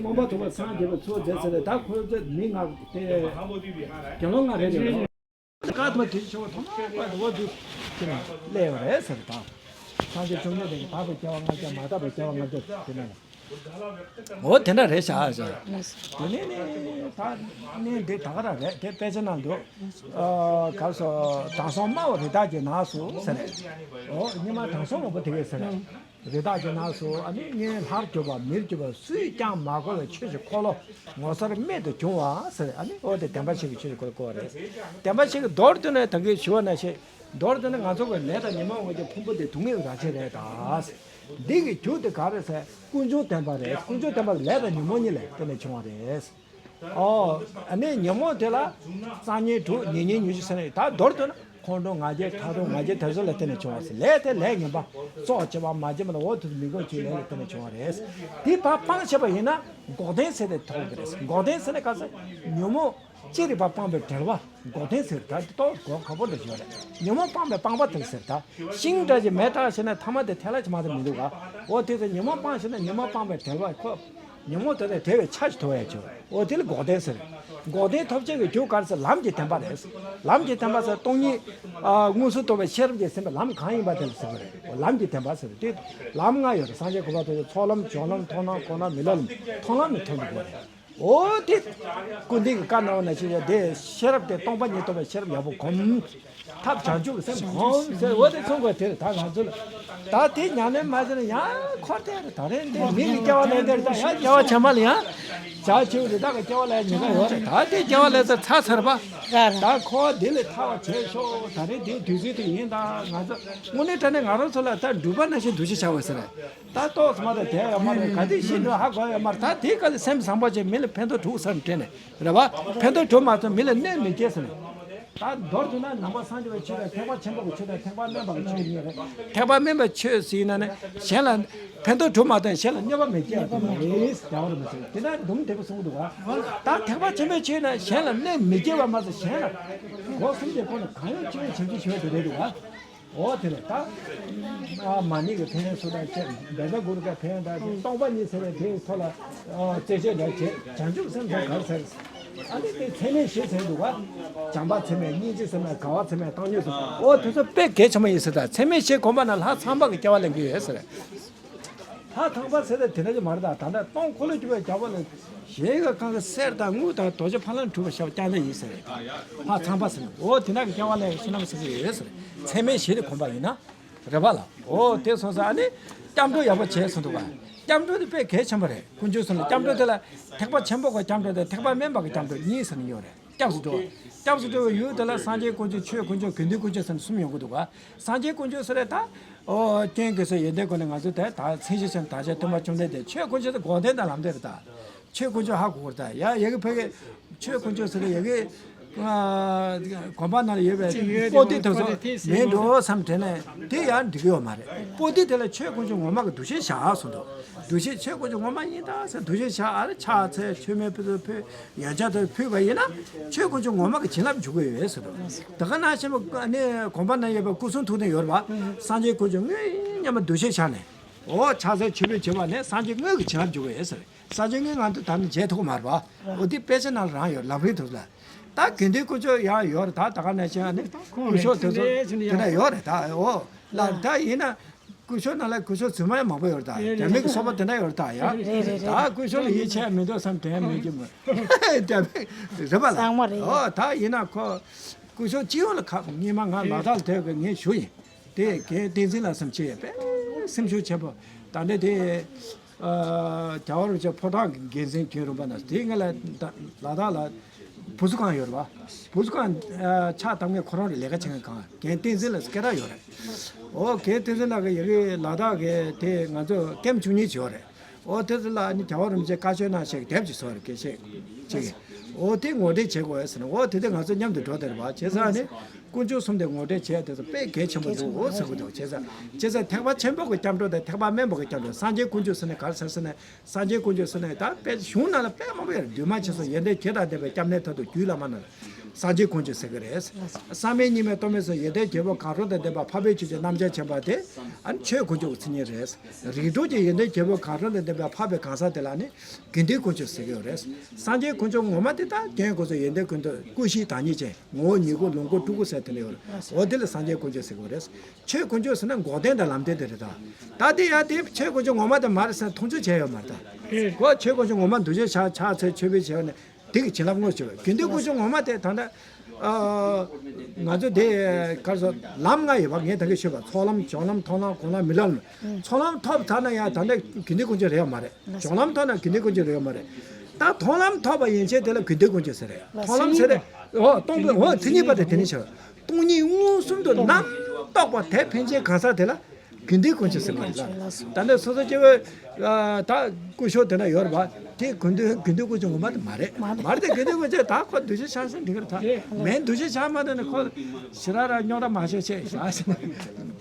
མངོན་པར་རྫོགས་པར་སངས་རྒྱས་པ་ཚོ་མཛད་ཟེར་ནས་ད་ཁོ་ཚོ་མི་ལྔ་དེ་དགེ་སློང་ལྔ་རེ་རེ་རེད། བཀའ་ཐོག་དེ་ཆེ་བ་ཐོག་མ་བཀའ་འོ་དུ་དེ་ན་སླེབས་ཡོད་རེད་ཟེར་དང་། སངས་རྒྱས་བཅོམ་ལྡན་འདས་ཀྱི་དག་པའི་སྐྱེ་བ་ལྔ་བརྒྱ། མ་དག་པའི་སྐྱེ་བ་ལྔ་བརྒྱ་དེ་ནས། འོ་དེ་འདྲ་རེད་ཤག་ཟེར། དེ་ནས་ནི་ད་ནི་འདི་ད་ག་རང་རེད། དེ་དཔེ་ཆ་ནང་འདུག་ཨ་ག་སོ་དྲང་སྲོང་སྨྲ་བ་རི་དྭགས་ཀྱི་ནགས་སུ་ཟེར། འོ་སྔོན་མ་དྲང་སྲོང་མང་པོ་དེ་གས་ཟེར། རི་དྭགས་ཀྱི་ནགས་སུ་ཨ་ནི་ངས་ལྷར་གྱུར་པ་མིར་གྱུར་པ་སུས་ཀྱང་མ་བསྐོར་བའི་ཆོས་ཀྱི་འཁོར་ལོ་ངོ་མཚར་རྨད་དུ་བྱུང་བ་ཟེར། ཨ་ནི་ཨོ་དེ་བདེན་པ་བཞི་གི་ཆོས་ཀྱི་འཁོར་ལོ་བསྐོར་བ་རེད། བདེན་པ་བཞི་གི་མདོར་བསྡུས་ནས་ད་གིན་ཞུ་བ་ནང་བཞིན་མདོར་བསྡུས་ནས་ང་ཚོ་གི་ལས་དང་ཉོན་མོངས་དབང་གི་ཕུང་པོ་དེ་སྡུག་བསྔལ་རང་བཞིན་རེད་ད། འདི་གི་རྒྱུ་དེ་ག་རེ་ཟེར། ཀུན་འབྱུང་བདེན་པ་རེད། ཀུན་འབྱུང་བདེན་པ་ལས་དང་ཉོན་མོངས་གཉིས་ལས་བརྟེན་ནས་བྱུང་བ་རེད། ཨོ། ཨ་ནི་ཉོན་མོངས་དེ་ལ་རྩ་ཉོན་དྲུག་ཉེ་ཉོན་ཉི་ཤུ་ཟེར་ནས་ད་མདོར་བསྡུ་ན་ཁོང་ཁྲོ་ང་རྒྱལ་ཕྲག་དོག་ང་རྒྱལ་དེ་ཚོ་ལ་བརྟེན་ནས་བྱུང་བ་ཟེར། ལས་དེ་ལས་ངན་པ་བཙོག་བྱེད་པ་མ་བྱེད་པ་ལ་འོ་དེ་ཚོ་མི་དགོས་ཀྱི་ལས་ལ་བརྟེན་ནས་བྱུང་བ་རེད། དེ་ཕར་སྤང་བྱས་པ་ཡིན་ན་འགོག་བདེན་ཟེར་དེ་ཐོབ་ཀྱི་རེད། འགོག་བདེན་ཟེར་ནས་ག་ཟེར། ཉོན་མོངས་ཅི་རིགས་པ་སྤངས་པའི་བྲལ་བ་འགོག་བདེན་ཟེར། ད་དེ་ཏོག་གོ་ཁག་པོ་འདྲ་ཞིག་ཡོད་རེད། ཉོན་མོངས་སྤངས་པའི་སྤངས་པ་དེ་ཟེར། ད་ཤིང་འདྲ་ཞིག་མེ་སྲེག་བྱས་ནས་ཐ་མ་དེ་ཐལ་ལ་ཅི་མ་དེ་མི་འདུག་ག་འོ་དེ་ཚོ་ཉོན་མོངས་སྤངས་ཤེ་ན་ཉོན་མོངས་སྤངས་པའི་བྲལ་བ་ཁོ། ཉོན་མོངས་དེ་ལས་བྲལ་བའི་ཆ་ཞིག་ཐོབ་ཡ་ཆོག་འོ་དེ་ལ་འགོག་བདེན་ཟེར། འགོག་བདེན་ཐོབ་བྱེད་ཀྱི་རྒྱུ་ག་རེ་ཟེར། ལམ་གྱི་བདེན་པ་རེད། ལམ་གྱི་བདེན་པ་ཟེར་སྟོང་ཉིད། ཨ་མངོན་སུམ་རྟོགས་པའི་ཤེས་རབ་ཀྱིས་ཟིན་པའི་ལམ་གང་ཡིན་པ་དེ་ལ་ཟེར་བ་རེད། འོ་ལམ་གྱི་བདེན་པ་ཟེར་དེ་ལམ་ལྔ་ཡོད་རེད། སངས་རྒྱས་གོ་འཕང་ཐོབ་བྱེད་ཚོགས་ལམ་སྦྱོར་ལམ་མཐོང་ལམ་འཁོར་ལམ་མི་སློབ་ལམ། མཐོང་ལམ་ནི་མཐོང་དགོས་རེད། འོ་དེ། ཀུན་མཁྱེན་གྱིས་བཀའ་གནང་བ་ནང་བཞིན་ཡ་དེ་ཤེས་རབ་དེ་སྟོང་པ་ཉིད་རྟོགས་པའི་ཤེས་རབ་ཡག་པོ་སྒོམ། ཐབས་བྱང་ཆུབ་སེམས་སྒོམ་ཟེར་འོ་དེ་གསུང་དགོས་དེ་རེད་ད་ང་ཚོ་ལ། ད་དེ་ཉམས་ལེན་མ་བྱས་ན་ཡང་འཁོར་དེ་རེད་ད་རེད་འདི་མི་གི་སྐྱེ་བ་ལེན་དེ་རེད་ད་ཡང་སྐྱེ་བ་ཕྱི་མ་ལ་ཡང་། བྱ་བྱེའུ་རི་དྭགས་ཀྱི་སྐྱེ་བ་ལེན་ཉེན་ཁ་ཡོད་རེད་ད་དེ་སྐྱེ་བ་ལེན་ས་ཚར་ཚར་བ། ད་འཁོར་བ་འདི་ལས་ཐར་བ་བྱེད་ཤོག་ད་རེད་དེ་དུས་ཚོད་དེ་ཡིན་ད་ང་ཚོ་དངོས་གནས་དྲང་གནས་ང་རང་ཚོ་ལ་ད་འགྲུལ་པ་ནང་བཞིན་འདུ་ཤེས་བྱ་དགོས་ཟེར་རེད། ད་ཏོག་ཙམ་མ་གཏོགས་བསྡད་ཡོད་མ་རེད། ག་དུས་ཤི་འགྲོ་ཧ་གོ་ཡོད་མ་རེད། ད་དེའི་སྐབས་སུ་སེམས་བཟང་པོ་ཅིག་མི་ལ་ཕན་ཐོགས་དྲུག་ཟེར་ནས་དྲན་ནས་རེད་བ། ཕན་ཐོགས་དྲུག་མ་ཐོན་མི་ལ་གནོད་མི་སྐྱེལ་ཟེར་ནས། ད་མདོར་བསྡུ་ན་ནང་པ་སངས་རྒྱས་པའི་ཆོས་དང་ཐེག་པ་ཆེན་པོ་གི་ཆོས་དང་ཐེག་པ་དམན་པ་གི་ཆོས་གཉིས་རེད། ཐེག་པ་དམན་པའི་ཆོས་ཟེར་ན་ནི་གཞན་ལ་ཕན་ཐོགས་དྲུག་མ་ཐོན་གཞན་ལ་གནོད་པ་མི་སྐྱེལ་བ་དེ་རེད་ཟེར་བ་རེད་མ་ཟེར་དེ་ན་འདུམ་དེ་པོ་གསུང་གི་འདུག་བ། ད་ཐེག་པ་ཆེན་པོའི་ཆོས་ན་གཞན་ལ་གནོད་མི་སྐྱེལ་བ་མ་ཟད་གཞན་ལ་སྒོ་གསུམ་གྱི་སྒོ་ནས་གང་ཡོང་ཅི་ཡོང་བྱེད་ཀྱི་ཞུ་བ་དེ་རེད་འདུག་བ། འོ་དེ་རེད་ད། ཨ་མ་ཎི་གི་ཕན་ཡོན་སོགས་དང་བཅས་བཛྲ་གུ་རུ་གི་ཕན་ཡོན་དང་སྟོང་པ་ཉིད་ཟེར་བའི་དེའི་ཐོག་ལ་རྩད་གཅོད་འདྲ་བྱེད་བྱང་ཆུབ་སེམས་དང་ག་རེ་ཟེར། ཨ་ནི་དེ་ཚད་མེད་བཞི་ཟེར་འདུག་བ། བྱམས་པ་ཚད་མེད་སྙིང་རྗེ་ཚད་མེད་དགའ་བ་ཚད་མེད་བཏང་སྙོམས་ཚད་མེད་འོ་དེ་ཚོ་དཔེ་གལ་ཆེན་པོ་ཡིན་ཟེར་ད་ཚད་མེད་བཞི་གོམས་པ་ན་ལྷ་ཚངས་པ་གི་སྐྱེ་བ་ལེན་གྱི་ཡོད་ཟེར། ལྷ་ཚངས་པ་ཟེར་ཏེ་དེ་འདྲ་ཅིག་མ་རེད་ད། ད་ལྟ་སྟོང་འཁོར་ལོས་སྒྱུར་བའི་རྒྱལ་པོ་ལ་གཞལ་ཡས་ཁང་གི་གསེར་དང་དངུལ་དང་རྡོ་རྗེ་ཕ་ལམ་གྲུབ་པ་ཞབས་བརྐྱངས་ཏེ་ཡིན་ཟེར་རེད། ལྷ་ཚངས་པ་ཟེར་ནས་འོ་དེ་འདྲ་གི་སྐྱེ་བ་ལ་བསོད་ནམས་ཟེར་གྱི་ཡོད་ཟེར། ཚད་མེད་བཞི་དེ་གོམས་པ་ཡིན་ན་རེད་པ་ལ། འོ་དེ་སོང་ཙང་ཨ་ནི་སྐྱབས་འགྲོ་ཡག་པོ་བྱས་སོང་འདུག་ག་སྐྱབས་འགྲོ་དེ་དཔེ་གལ་ཆེན་པོ་རེད། དཀོན་མཆོག་གསུམ་ལ་སྐྱབས་འགྲོ་དེ་ལ་ཐེག་པ་ཆེན་པོ་གི་སྐྱབས་འགྲོ་དང་ཐེག་པ་དམན་པ་གི་སྐྱབས་འགྲོ་གཉིས་ཟེར་ནས་ཡོད་རེད། སྐྱབས་སུ་འགྲོ། སྐྱབས་སུ་འགྲོ་བའི་ཡུལ་དེ་ལ་སངས་རྒྱས་དཀོན་མཆོག་ཆོས་དཀོན་མཆོག་དགེ་འདུན་དཀོན་མཆོག་ཟེར་ནས་གསུམ་ཡོང་གི་འདུག་ག་སངས་རྒྱས་དཀོན་མཆོག་ཟེར་རེད་ད། ཨོ་རྐྱེན་དགེ་སོགས་ཡོན་ཏན་ཀུན་ལས་ང་ཚོས་ད་ད་མཚན་གཞི་ཆེན་བདག་ཅག་སྟོན་པ་བཅོམ་ལྡན་འདས། ཆོས་དཀོན་མཆོག་དེ་འགོག་བདེན་དང་ལམ་བདེན་རེད་ད། ཆོས་དཀོན་མཆོག་ཧ་གོ་དགོས་རེད་ད། ཡ་ཡ་གི་ཕ་གི་ཆོས་དཀོན་མཆོག་ཟེར་ཡ་གི་ཨ་དགོན་པ་ནང་ལ་ཡོད་པའི་པོ་ཏི་དེ་ཚོ་མིན་འགྲོ་བསམ་དྲན་ནས་དེ་ཡང་འགྲིག་གི་ཡོད་མ་རེད། པོ་ཏི་དེ་ལ་ཆོས་དཀོན་མཆོག་ངོ་མ་གི་འདུ་ཤེས་བཞག་གསུངས་འདུག་འདུ་ཤེས་ཆོས་དཀོན་མཆོག་ངོ་མ་ཡིན་ད་ཟེར་འདུ་ཤེས་བཞག་ཨ་རེ་ཕྱག་འཚལ་མཆོད་མེ་ཕུལ་ཚུལ་ཕུལ། ཡང་བསྐྱར་དུ་ཕུལ་བ་ཡིན་ན་ཆོས་དཀོན་མཆོག་ངོ་མ་གི་བྱིན་རླབས་འཇུག་གི་ཡོད་ཟེར་རོ། དེ་ག་ནང་བཞིན་པ་ནི་དགོན་པ་ན་ཡོད་པའི་སྐུ་གསུང་ཐུགས་རྟེན་ཡོད་རེད་པ། སངས་རྒྱས་དཀོན་མཆོག་དངོས་མཉམ་པ་འདུ་ཤེས་བཞག་ནས། འོ་ཕྱག་འཚལ་མཆོད་འབུལ་བྱེད་པ་ནི་སངས་རྒྱས་དངོས་ཀྱི་བྱིན་རླབས་འཇུག་གི་ཡོད་ཟེར། སངས་རྒྱས་དངོས་ང་ཚོ་ད་ནི་མཇལ་ཐུབ་ཀྱི་མ་རེད་པ། འོ་དེ་དཔེ་ཆ་ནང་ལ་རང་ཡོད་ལམ་རིམ་དུ་ལ། ད་དགེ་འདུན་དཀོན་མཆོག་ཡང་ཡོད་རེད་ད་ད་ག་ནང་བཞིན་ནི་སྐུ་ཞབས་དེ་ཚོ་དེ་འདྲ་ཡོད་རེད་ད་འོ། ལ་ད་ཡིན་ན། སྐུ་ཞབས་ནང་ལ་སྐུ་ཞབས་རྫུན་མ་ཡང་མང་པོ་ཡོད་རེད་ད། རེད་རྒྱ་མི་གི་སོ་པ་དེ་འདྲ་ཡོད་རེད་ད་ཡ། རེད་རེད་རེད། ད་སྐུ་ཞབས་ལ་ཡིད་ཆེས་མི་འདུག་བསམ་དྲན་མེད་ཀྱི་མ། རྒྱ་མི་རེད་པ་ལ། གཙང་མ་རེད། ཨོ་ད་ཡིན་ན་ཁོ་སྐུ་ཞབས་སྤྱི་ཡོངས་ལ་ཁག་སྔོན་མ་ང་ལ་དྭགས་ལ་ཐོན་གི་ངས་ཞུ་ཡིན། དེ་རྒན་བསྟན་འཛིན་ལགས་བསམ་ཆེ་དཔེ་སེམས་ཤུགས་ཆེན་པོ། ད་འདི་དེ། རྒྱལ་བ་རིན་པོ་ཆེ་ཕོ་བྲང་གི་འགན་འཛིན་རྒན་རིམ་པ་ན་དེ་ང་ལ་ལ་དྭགས་ལ་བུ་གསོ་ཁང་ཡོད་རེད་བ། བུ་གསོ་ཁང་ཕྱག་བཏབ་མཁན་ཁོ་རང་ལ་ལས་ཀ་བྱེད་མཁན་གང་རྒན་བསྟན་འཛིན་ལ་སྐད་གྲགས་ཡོད་རེད། ཨོ་རྒན་བསྟན་འཛིན་ལགས་ཀྱི་ཡ་གི་ལ་དྭགས་ཀྱི་དེ་ང་ཚོ་ཀེམ་བཅུ་གཉིས་ཡོད་རེད། ཨོ་དེ་ཚོ་ལ་ནི་རྒྱལ་བ་རིན་པོ་ཆེ་བཀའ་ཆོས་གནང་ཞེས་དེབ་ཅིག་བཟོ་རེད་སྐད་ཆ་ཅིག་ཨོ་དེ་ངོ་སྤྲོད་བྱེད་དགོས་ཟེར་ནས་ཨོ་དེ་དེ་ང་ཚོ་མཉམ་དུ་འགྲོ་བསྡད་རེད་བ་བྱས་ཙང་ནི། དཀོན་མཆོག་གསུམ་དེ་ངོ་སྤྲོད་བྱས་དེ་ཚོ་དཔེ་གལ་ཆེན་པོ་འདུག་འོ་ཟེར་གི་འདུག་བྱས་ཙང་བྱས་ཙང་ཐེག་པ་ཆེན་པོ་གི་སྐྱབས་འགྲོ་དང་ཐེག་པ་དམན་པ་གི་སྐྱབས་འགྲོ་སངས་རྒྱས་དཀོན་མཆོག་ཟེར་ནས་ག་རེ་ཟེར་ཟེར་ནས་སངས་རྒྱས་དཀོན་མཆོག་ཟེར་ནས་ད་དཔེ་གཞུང་ནང་ལ་དཔེ་མང་པོ་ཡོད་རེད། འདུས་མ་བྱས་སོ་ཡོན་ཏན་བརྒྱད་དང་ལྡན་པའི་སྐྱབས་གནས་མཐར་ཐུག་རྒྱུད་བླ་མ་རྣམས་ལ་སངས་རྒྱས་དཀོན་མཆོག་ཟེར་གི་རེད། བསམ་མེད་གཉིས་མེད་སྟོང་མེད་སོགས་ཡོན་ཏན་བརྒྱད་པོ་གང་རུང་དང་ལྡན་པ་འཕགས་པའི་ཆོས་ཀྱི་རྣམ་གཞག་ཆེན་པོ་དེ་ཨ་ནི་ཆོས་དཀོན་མཆོག་གི་མཚན་ཉིད་རེད། རིགས་དྲུག་གི་ཡོན་ཏན་བརྒྱད་པོ་གང་རུང་དང་ལྡན་པའི་འཕགས་པའི་གང་ཟག་དེ་ལ་ནི་དགེ་འདུན་དཀོན་མཆོག་ཟེར་གི་ཡོད་རེད། སངས་རྒྱས་དཀོན་མཆོག་ངོ་མ་དེ་དག་རྒྱན་དགོས་སོ་ཡོན་ཏན་ཀུན་ཏུ་ཀུན་ཤེས་བདག་ཉིད་ཅན། ངོ་བོ་ཉིད་སྐུ་ལོངས་སྐུ་སྤྲུལ་སྐུ་ཟེར་དེ་འདྲ་ཡོད་རེད། འོ་དེ་ལ་སངས་རྒྱས་དཀོན་མཆོག་ཟེར་དགོས་རེད། ཆོས་དཀོན་མཆོག་ཟེར་ན་འགོག་བདེན་དང་ལམ་བདེན་དེ་རེད་ད། ད་དེ་ཡང་དེ་ཆོས་དཀོན་མཆོག་ངོ་མ་དེ་མ་རེད་ཟེར་མཐོང་ཆུང་བྱས་ཡོད་མ་རེད་ད། གོ་ཆོས་དཀོན་མཆོག་ངོ་མ་འདུ་བྱེད་ཕྱག་ཕྱག་འཚལ་མཆོད་འབུལ་བྱས་ཡོད་ནས་དེ་གི་བྱིན་རླབས་དངོས་བྱེད་པ་དགེ་འདུན་དཀོན་མཆོག་ངོ་མ་དེ་ད་ལྟ། ང་ཚོ་དེ་གར་སོ་ལམ་ལྔ་ཡོད་པ་ངས་ད་གི་ཤོད་པ་ཚོགས་ལམ་སྦྱོར་ལམ་མཐོང་ལམ་གོང་ལམ་མི་ལམ། ཚོགས་ལམ་ཐོབ་ཚར་ན་ཡང་ད་ལྟ་དགེ་འདུན་དཀོན་མཆོག་རེད་ཡོད་མ་རེད། སྦྱོར་ལམ་ཐོབ་ན་དགེ་འདུན་དཀོན་མཆོག་རེད་ཡོད་མ་རེད། ད་མཐོང་ལམ་ཐོབ་པ་ཡན་ཆད་དེ་ལ་དགེ་འདུན་དཀོན་མཆོག་ཟེར་རེད། མཐོང་ལམ་ཟེར་རེད། འོ་སྟོང་པའི་འོ་མཚན་ཉིད་པ་དེ་དེ་ནི་ཆེ་བ། སྟོང་ཉིད་མངོན་སུམ་དུ་རྣམ་རྟོག་པ་དེ་ཕན་ཆད་གང་ཟག་དེ་ལ་དགེ་འདུན་དཀོན་མཆོག་ཟེར་བ་རེད་ལ། ད་ནི་སོ་སོ་སྐྱེ་བོ་ད་སྐུ་ཞབས་དེ་འདྲ་ཡོད་རེད་པ། དེ་དགེ་འདུན་དགེ་འདུན་དཀོན་མཆོག་ངོ་མ་དེ་མ་རེད། མ་རེད་དེ་དགེ་འདུན་དཀོན་མཆོག་ད་ཁོ་འདུ་ཤེས་ཆགས་སེ་འགྲིག་གི་རེད་ད། མེད་འདུ་ཤེས་ཆགས་མ་ཐུབ་ན་ཁོ་ཞེ་དྲག་ར་རྙོག་དྲ་མ་བྱེད་ཅེས་བཞག་ཟེར་ནས།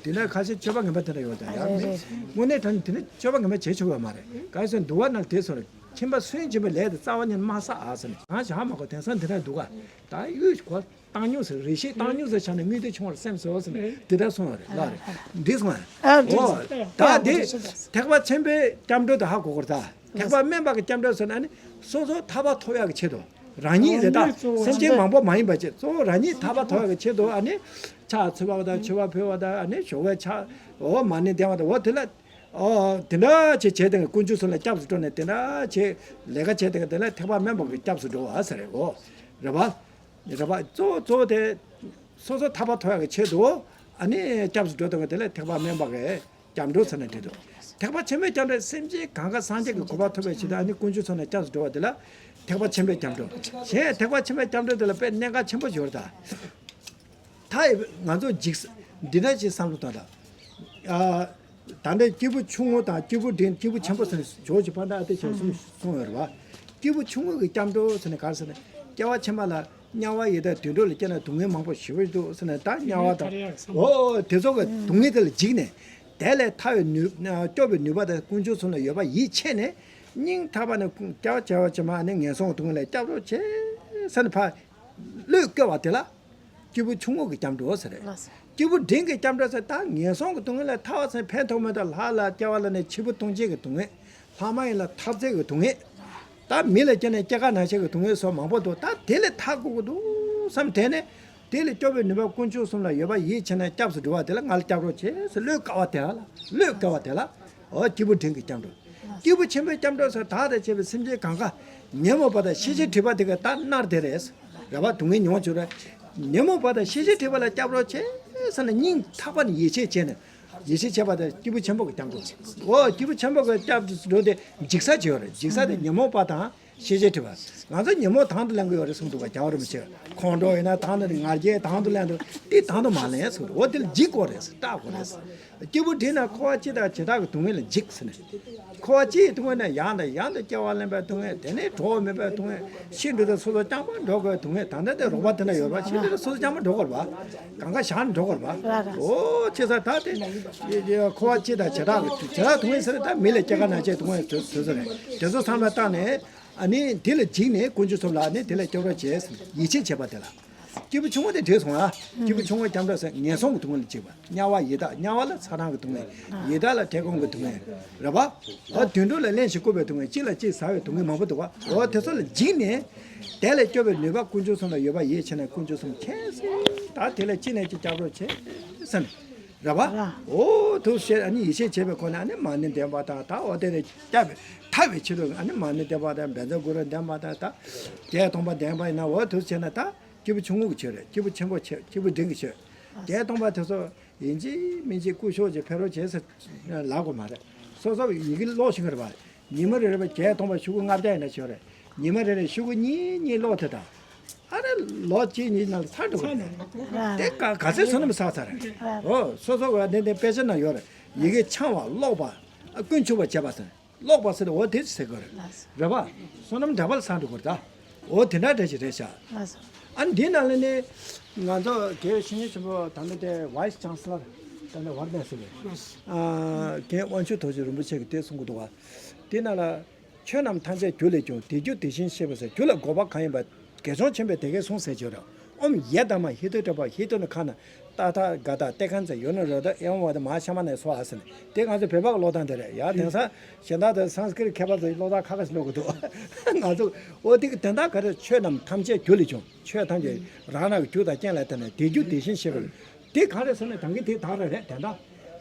དེ་ནས་ཁ་ཤས་སྤྱོད་པ་ངན་པ་དེ་འདྲ་ཡོད་ད་ཡ། དངོས་གནས་དྲང་གནས་དེ་ནས་སྤྱོད་པ་ངན་པ་བྱེད་ཆོག་གི་ཡོད་མ་རེད། ག་རེ་ཟེར་འདུལ་བ་ནང་དེ་ཚོར། ཁྱིམ་པ་སུན་འབྱིན་པའི་ལས་དེ་རྩ་བ་ཉིད་མ་བསགས་ཨ་ཟེར་ནས་གང་བྱ་མ་དགོས། དེང་སང་འདི་འདྲ་འདུག་ག་ད་གཡུས་གོ་བཏང་སྙོམས་ཟེར་རེ་ཞིག་བཏང་སྙོམས་ཟེར་ཆ་ནས་དངུལ་དེ་ཆུང་བར་སེམས་གསོ་ཟེར་ནས་འདི་འདྲ་གསུངས་པ་རེད་ལ་རེད། འདི་སོང་ཨ། ཨོ། ད་འདི་ཐེག་པ་ཆེན་པོའི་སྐྱབས་འགྲོ་དེ་ཧ་གོ་དགོས་རེད་ད། ཐེག་པ་དམན་པ་གི་སྐྱབས་འགྲོ་ཟེར་ན་ནི་སོ་སོ་ཐར་པ་ཐོབ་ཡག་གི་ཆེད་དུ་རང་ཉིད་རེད་ད། སེམས་ཅན་མང་པོ་མ་ཡིན་པ་བྱས་གཙོ་བོ་རང་ཉིད་ཐར་པ་ཐོབ་ཡག་གི་ཆེད་དུ་ཨ་ནི་ཕྱག་འཚལ་བ་དང་མཆོད་པ་ཕུལ་བ་དང་ཨ་ནི་ཞོགས་པའི་ཕྱག་འོ་མ་ཎི་བདེ་བ་དང་འོ་དེ་ལ། ཨོ་དེ་འདྲ་བྱས་བྱས་དེ་དཀོན་མཆོག་གསུམ་ལ་སྐྱབས་སུ་འགྲོ་ནས་དེ་འདྲ་བྱས་ལས་ཀ་བྱས་དེ་དེ་ལ་ཐེག་པ་དམན་པ་གི་སྐྱབས་སུ་འགྲོ་བ་ཟེར་རེད་གོ། རེད་པ། རེད་པ། གཙོ་བོ་གཙོ་བོ་དེ་སོ་སོ་ཐར་པ་ཐོབ་ཡག་གི་ཆེད་དུ་ཨ་ནི་སྐྱབས་སུ་འགྲོ་དེ་དེ་ལ་ཐེག་པ་དམན་པ་གི་སྐྱབས་འགྲོ་ཟེར་ནས་བྲིས་འདུག་ཐེག་པ་ཆེན་པོའི་སྐྱབས་འགྲོ་སེམས་ཅན་གང་ག་སངས་རྒྱས་ཀྱི་གོ་འཕང་ཐོབ་པའི་ཆེད་དུ་ཨ་ནི་དཀོན་མཆོག་གསུམ་ལ་སྐྱབས་སུ་འགྲོ་བ་དེ་ལ་ཐེག་པ་ཆེན་པོའི་སྐྱབས་འགྲོ། གཞན་ཐེག་པ་ཆེན་པོའི་སྐྱབས་འགྲོ་དེ་ལ་དཔེ་གནད་འགག་ཆེན་པོ་ཞིག་ཡོད་རེད་ད། ད་ཡི་ང་ཚོ་འཇིགས་འདི་འདྲ་ཞིག་བསམ་བློ་བཏང་དང་། ཨ། ད་ལྟ་སྐྱེས་བུ་ཆུང་ངུ་དང་སྐྱེས་བུ་འབྲིང་སྐྱེས་བུ་ཆེན་པོ་ཟེར་ནས་ཇོ་བོ་རྗེ་དཔལ་ལྡན་ཨ་ཏི་ཤ་གསུངས་གསུངས་ཡོད་རེད་བ། སྐྱེས་བུ་ཆུང་ངུ་གི་སྐྱབས་འགྲོ་ཟེར་ནས་ག་རེ་ཟེར་ན་སྐྱེ་བ་ཕྱི་མ་ལ་དམྱལ་བ་ཡི་དྭགས་དུད་འགྲོ་ལ་སྐྱེས་ན་སྡུག་བསྔལ་མང་པོ་ཞེ་པོ་འདུག་ཟེར་ནས་ད་དམྱལ་བ་དང་། ཨོ་དེ་ཚོ་གི་སྡུག་བསྔལ་དེ་ལ་འཇིགས་ནས། དེ་ལས་ཐར་བའི་ནུས་སྐྱོབ་པའི་ནུས་པ་དང་དཀོན་མཆོག་གསུམ་ལ་ཡོད་པ་ཡིད་ཆེས་ནས། སྙིང་ཐག་པ་ནས་སྐྱེ་བ་བྱ་བ་ཕྱི་མ་ནི་ངན་སོང་གི་སྡུག་བསྔལ་ལས་སྐྱབས་རོགས་བྱེད་ཟེར་ནས་ཕར་བློས་བཀལ་བ་དེ་ལ། སྐྱེས་བུ་ཆུང་ངུ་གི་སྐྱབས་འགྲོ་ཟེར་རེད། ལགས་སོ། སྐྱེས་བུ་འབྲིང་གི་སྐྱབས་འགྲོ་ཟེར་ད་ངན་སོང་གི་སྡུག་བསྔལ་ལས་ཐར་བ་ཟེར་ཕན་ཐོགས་མེད་དུ་ལྷ་ལ་སྐྱེ་བ་ལ་ནི་འཆི་འཕོ་ལྟུང་བྱེད་ཀྱི་སྡུག་བསྔལ། ལྷ་མ་ཡིན་ལ་ཐར་རྩེ་གི་སྡུག་བསྔལ། ད་མི་ལ་སྐྱེས་ནས་སྐྱེ་རྒ་ན་འཆི་གི་སྡུག་བསྔལ་སོགས་མང་པོ་འདུག་ད་དེ་ལས་ཐར་དགོས་ཀྱི་འདུག་བསམ་དྲན་ནས། དེ་ལས་སྐྱོབ་པའི་ནུས་པ་དཀོན་མཆོག་གསུམ་ལ་ཡོད་པ་ཡིད་ཆེས་ནས་སྐྱབས་སུ་འགྲོ་བ་དེ་ལ་ང་ལ་སྐྱབས་རོགས་བྱེད་ཟེར་བློས་བཀལ་བ་དེ་ལ་བློས་བཀལ་བ་དེ་ལ། འོ་སྐྱེས་བུ་འབྲིང་གི་སྐྱབས་འགྲོ། སྐྱེས་བུ་ཆེན་པོའི་སྐྱབས་འགྲོ་ཟེར་བདག་དང་བཅས་པའི་སེམས་ཅན་གང་ག་ཉོན་མོངས་པ་དང་ཤེས་བྱའི་སྒྲིབ་པ་དེ་ག་ད་མནར་དེ་རེད། རེད་པ། སྡུག་བསྔལ་མྱོང་བྱུང་རེད། ཉོན་མོངས་པ་དང་ཤེས་བྱའི་སྒྲིབ་པ་ལ་སྐྱབས་རོགས་བྱེད་ཟེར་ནས་སྙིང་ཐག་པ་ནས་ཡིད་ཆེས་བྱས་ནས། ཡིད་ཆེས་བྱས་པ་དང་སྐྱེས་བུ་ཆེན་པོ་གི་སྐྱབས་འགྲོ། འོ་སྐྱེས་བུ་ཆེན་པོ་གི་སྐྱབས་འགྲོ་དེ་འཇིགས་ས་ཅིག་ཡོད་རེད། འཇིགས་ས་དེ་ཉོན་མོངས་པ་དང་ཤེས་བྱའི་སྒྲིབ་པ། ང་ཚོ་ཉོན་མོངས་དང་དུ་ལེན་གི་ཡོད་རེད་གསུངས་འདུག་པ། རྒྱལ་བ་རིན་པོ་ཆེ་ཁོང་ཁྲོ་ཡིན་ན་དང་དུ་ང་རྒྱལ་དང་དུ་ལེན་འདུག་དེ་དང་དུ་མ་ལེན་གསུངས་འདུག་འོ་དེ་ལ་འཇིགས་དགོས་རེད། སྐྲག་དགོས་རེད། སྐྱེས་བུ་འབྲིང་ན་འཁོར་བ་སྤྱི་དང་བྱེ་བྲག་གི་སྡུག་བསྔལ་ལ་འཇིགས་ཟེར་ནས། འཁོར་བ་སྤྱིའི་སྡུག་བསྔལ་ནས་ཡང་དང་ཡང་དུ་སྐྱེ་བ་ལེན་པའི་སྡུག་བསྔལ། དེ་ནས་གྲོགས་མེད་པའི་སྡུག་བསྔལ། ཤི་འགྲོ་དུས་སོ་སོ་རྐྱང་པ་འགྲོ་དགོས་སྡུག་བསྔལ། ད་ལྟ་དེ་རོགས་པ་དེ་འདྲ་ཡོད་རེད་པ། ཤི་འགྲོ་དུས་སོ་སོ་རྐྱང་པ་འགྲོ་དགོས་རེད་པ། གང་ག་བཞག་ནས་འགྲོ་དགོས་རེད་པ། འོ་ཅི་ཟེར་ད་དེ། འཁོར་བ་སྤྱི་དང་བྱེ་བྲག་གི་བྱེ་བྲག་སྡུག་བསྔལ་ཟེར་ད་མི་ལ་སྐྱེ་རྒ་ན་འཆིའི་སྡུག་བསྔལ་དེ་ཚོ་རེད། དེ་ཚོ་བསམ་བློ་བཏང་ནས། ཨ་ནི་དེ་ལ་འཇིགས་ནས་དཀོན་མཆོག་གསུམ་ལ་ཨ་ནི་དེ་ལ་སྐྱབས་རོགས་བྱས་ཟེར་ཡིད་ཆེས་བྱས་པ་དེ་ལ། སྐྱེས་བུ་ཆུང་ངུ་དེ་བྲིས་སོང་ཨ། སྐྱེས་བུ་ཆུང་ངུ་སྐྱབས་འགྲོ་ཟེར་ངན་སོང་གི་སྡུག་བསྔལ་ལ་འཇིགས་པ། དམྱལ་བ་ཡི་དྭགས། དམྱལ་བ་ལ་ཚ་གྲང་གི་སྡུག་བསྔལ། ཡི་དྭགས་ལ་བཀྲེས་སྐོམ་གྱི་སྡུག་བསྔལ། རེད་པ། འོ་དུད་འགྲོ་ལ་རླན་ཞིང་བཀུག་པའི་སྡུག་བསྔལ། གཅིག་ལ་གཅིག་ཟ་བའི་སྡུག་བསྔལ་མང་པོ་འདུག་པ། འོ་དེ་ཚོ་ལ་འཇིགས་ནས། དེ་ལས་སྐྱོབ་པའི་ནུས་པ་དཀོན་མཆོག་གསུམ་ལ་ཡོད་པ་ཡིད་ཆེས་ནས་དཀོན་མཆོག་གསུམ་མཁྱེན་གསལ་ད་དེ་ལས་གཅིག་ནས་གཅིག་སྐྱབས་རོགས་བྱེད་ཟེར་ནས། རེད་པ། ར། འོ་ཐུགས་རྗེ་ཆེ། ཨ་ནི་ཡིད་ཆེས་བྱས་པའི་སྒོ་ནས་ཨ་ནི་མ་ཎི་འདོན་པ་དང་ད་འོ་དེ་ནས་སྐྱབས་ཐར་བའི་ཕྱིར་དུ་ཨ་ནི་མ་ཎི་འདོན་པ་དང་བཛྲ་གུ་རུ་འདོན་པ་དང་ད་བརྒྱད་སྟོང་པ་འདོན་པ་ཡིན་ན་འོ་ཐུགས་རྗེ་ཆེ་ན་ད་སྐྱེས་བུ་ཆུང་ངུ་གི་ཆོས་རེད། སྐྱེས་བུ་ཆེན་པོ་ཆེ་སྐྱེས་བུ་འབྲིང་གི་ཆོས། བརྒྱད་སྟོང་པ་དེ་ཚོ་ཡིན་གཅིག་མིན་གཅིག་སྐུ་གཤེགས་ཀྱི་ཕེབས་རོགས་བྱེད་ཟེར་ལབ་དགོས་མ་རེད། སོ་སོ་ཡི་གེ་ཀློག་ཤེས་ཀྱི་རེད་པ། ཉི་མ་རེ་རེ་བ་བརྒྱད་སྟོང་པ་ཤོག་གུ་ལྔ་བརྒྱ་ཡིན་ན་ཆོག་རེད། ཉི་མ་རེ་རེ་ཤོག་གུ་གཉིས་གཉིས་ཀློག་དེ་དང་། ཨ་རེ་ལོ་གཅིག་གཉིས་ནང་ལ་ཚར་འགྲོ་གི་རེད། དེ་ག་ག་ཚོད་བཟོ་ན་མི་ཚར་ཚར་རེད། འོ་སོ་སོ་བ་དེ་དེ་དཔེ་ཆ་ན་ཡོད་རེད། ཡི་གེ་འཆང་བ་ཀློག་པ། ཀུན་ཆུབ་པ་བྱེད་པ་ཟེར། ཀློག་པ་ཟེར་འོ་དེ་ཟེར་དགོས་རེད། རེད་པ། བསོད་ནམས་འདྲ་པར་ཚར་འགྲོ་དགོས་རེད་ད། འོ་དེ་འདྲ་འདྲ་ཞིག་རེད་ཤག་འོ་འདི་ནང་ལ་ནི་ང་ཚོ་དགེ་བའི་བཤེས་གཉེན་ཆེན་པོ་ད་ནི་དེ་ཝའི་སི་ཅན་སི་ལར་ད་ནི་ཝར་དན་ཟེར་བའི་རྒན་དབང་ཕྱུག་རྡོ་རྗེ་རིན་པོ་ཆེ་གིས་དེ་གསུང་གི་འདུག་བ། དེ་ནང་ལ། ཆོས་རྣམས་ཐམས་ཅད་རྒྱུ་ལས་བྱུང་། དེ་རྒྱུ་དེ་བཞིན་གཤེགས་པ་ཟེར། རྒྱུ་ལ་འགོག་པ་གང་ཡིན་པ། དགེ་སྦྱོང་ཆེན་པོས་དེ་སྐད་གསུངས་ཟེར་བརྗོད་རོ། ཨོཾ་ཡེ་དྷརྨཱ་ཧེ་ཏུ་ཏྲ་པ་ཧེ་ཏུ་ནི་ཁ་ན་ཏ་ཐཱ་ག་ཏ་ཏེ་ཁན་ཙ་ཡོ་ནི་རོ་ཏ་ཨེ་ཝཾ་ཝ་ཏ་མ་ཧཱ་ཤ་མ་ནའི་སྭཱ་ཧཱ་ཟེར་ནས་དེ་ང་ཚོ་བོད་པ་གི་ཀློག་སྟངས་དེ་རེད་ཡ། དེང་སང་གཞན་དག་དང་སཾ་སྐྲྀཏ་མཁས་པ་ཚོ་ཀློག་སྟངས་ཁ་ཁ་ཞིག་ཀློག་གི་འདུག་ང་ཚོ་འོ་དེ་གི་དོན་དག་ག་རེ། ཆོས་རྣམས་ཐམས་ཅད་རྒྱུ་ལས་བྱུང་། ཆོས་ཐམས་ཅད་རང་རང་གི་རྒྱུ་དང་རྐྱེན་ལ་བརྟེན་ནས་དེ་རྒྱུ་དེ་བཞིན་གཤེགས་པ། དེ་གང་རེད་ཟེར་ན་ད་གིན་དེ་དག་རང་རེད་དེ་འདྲ།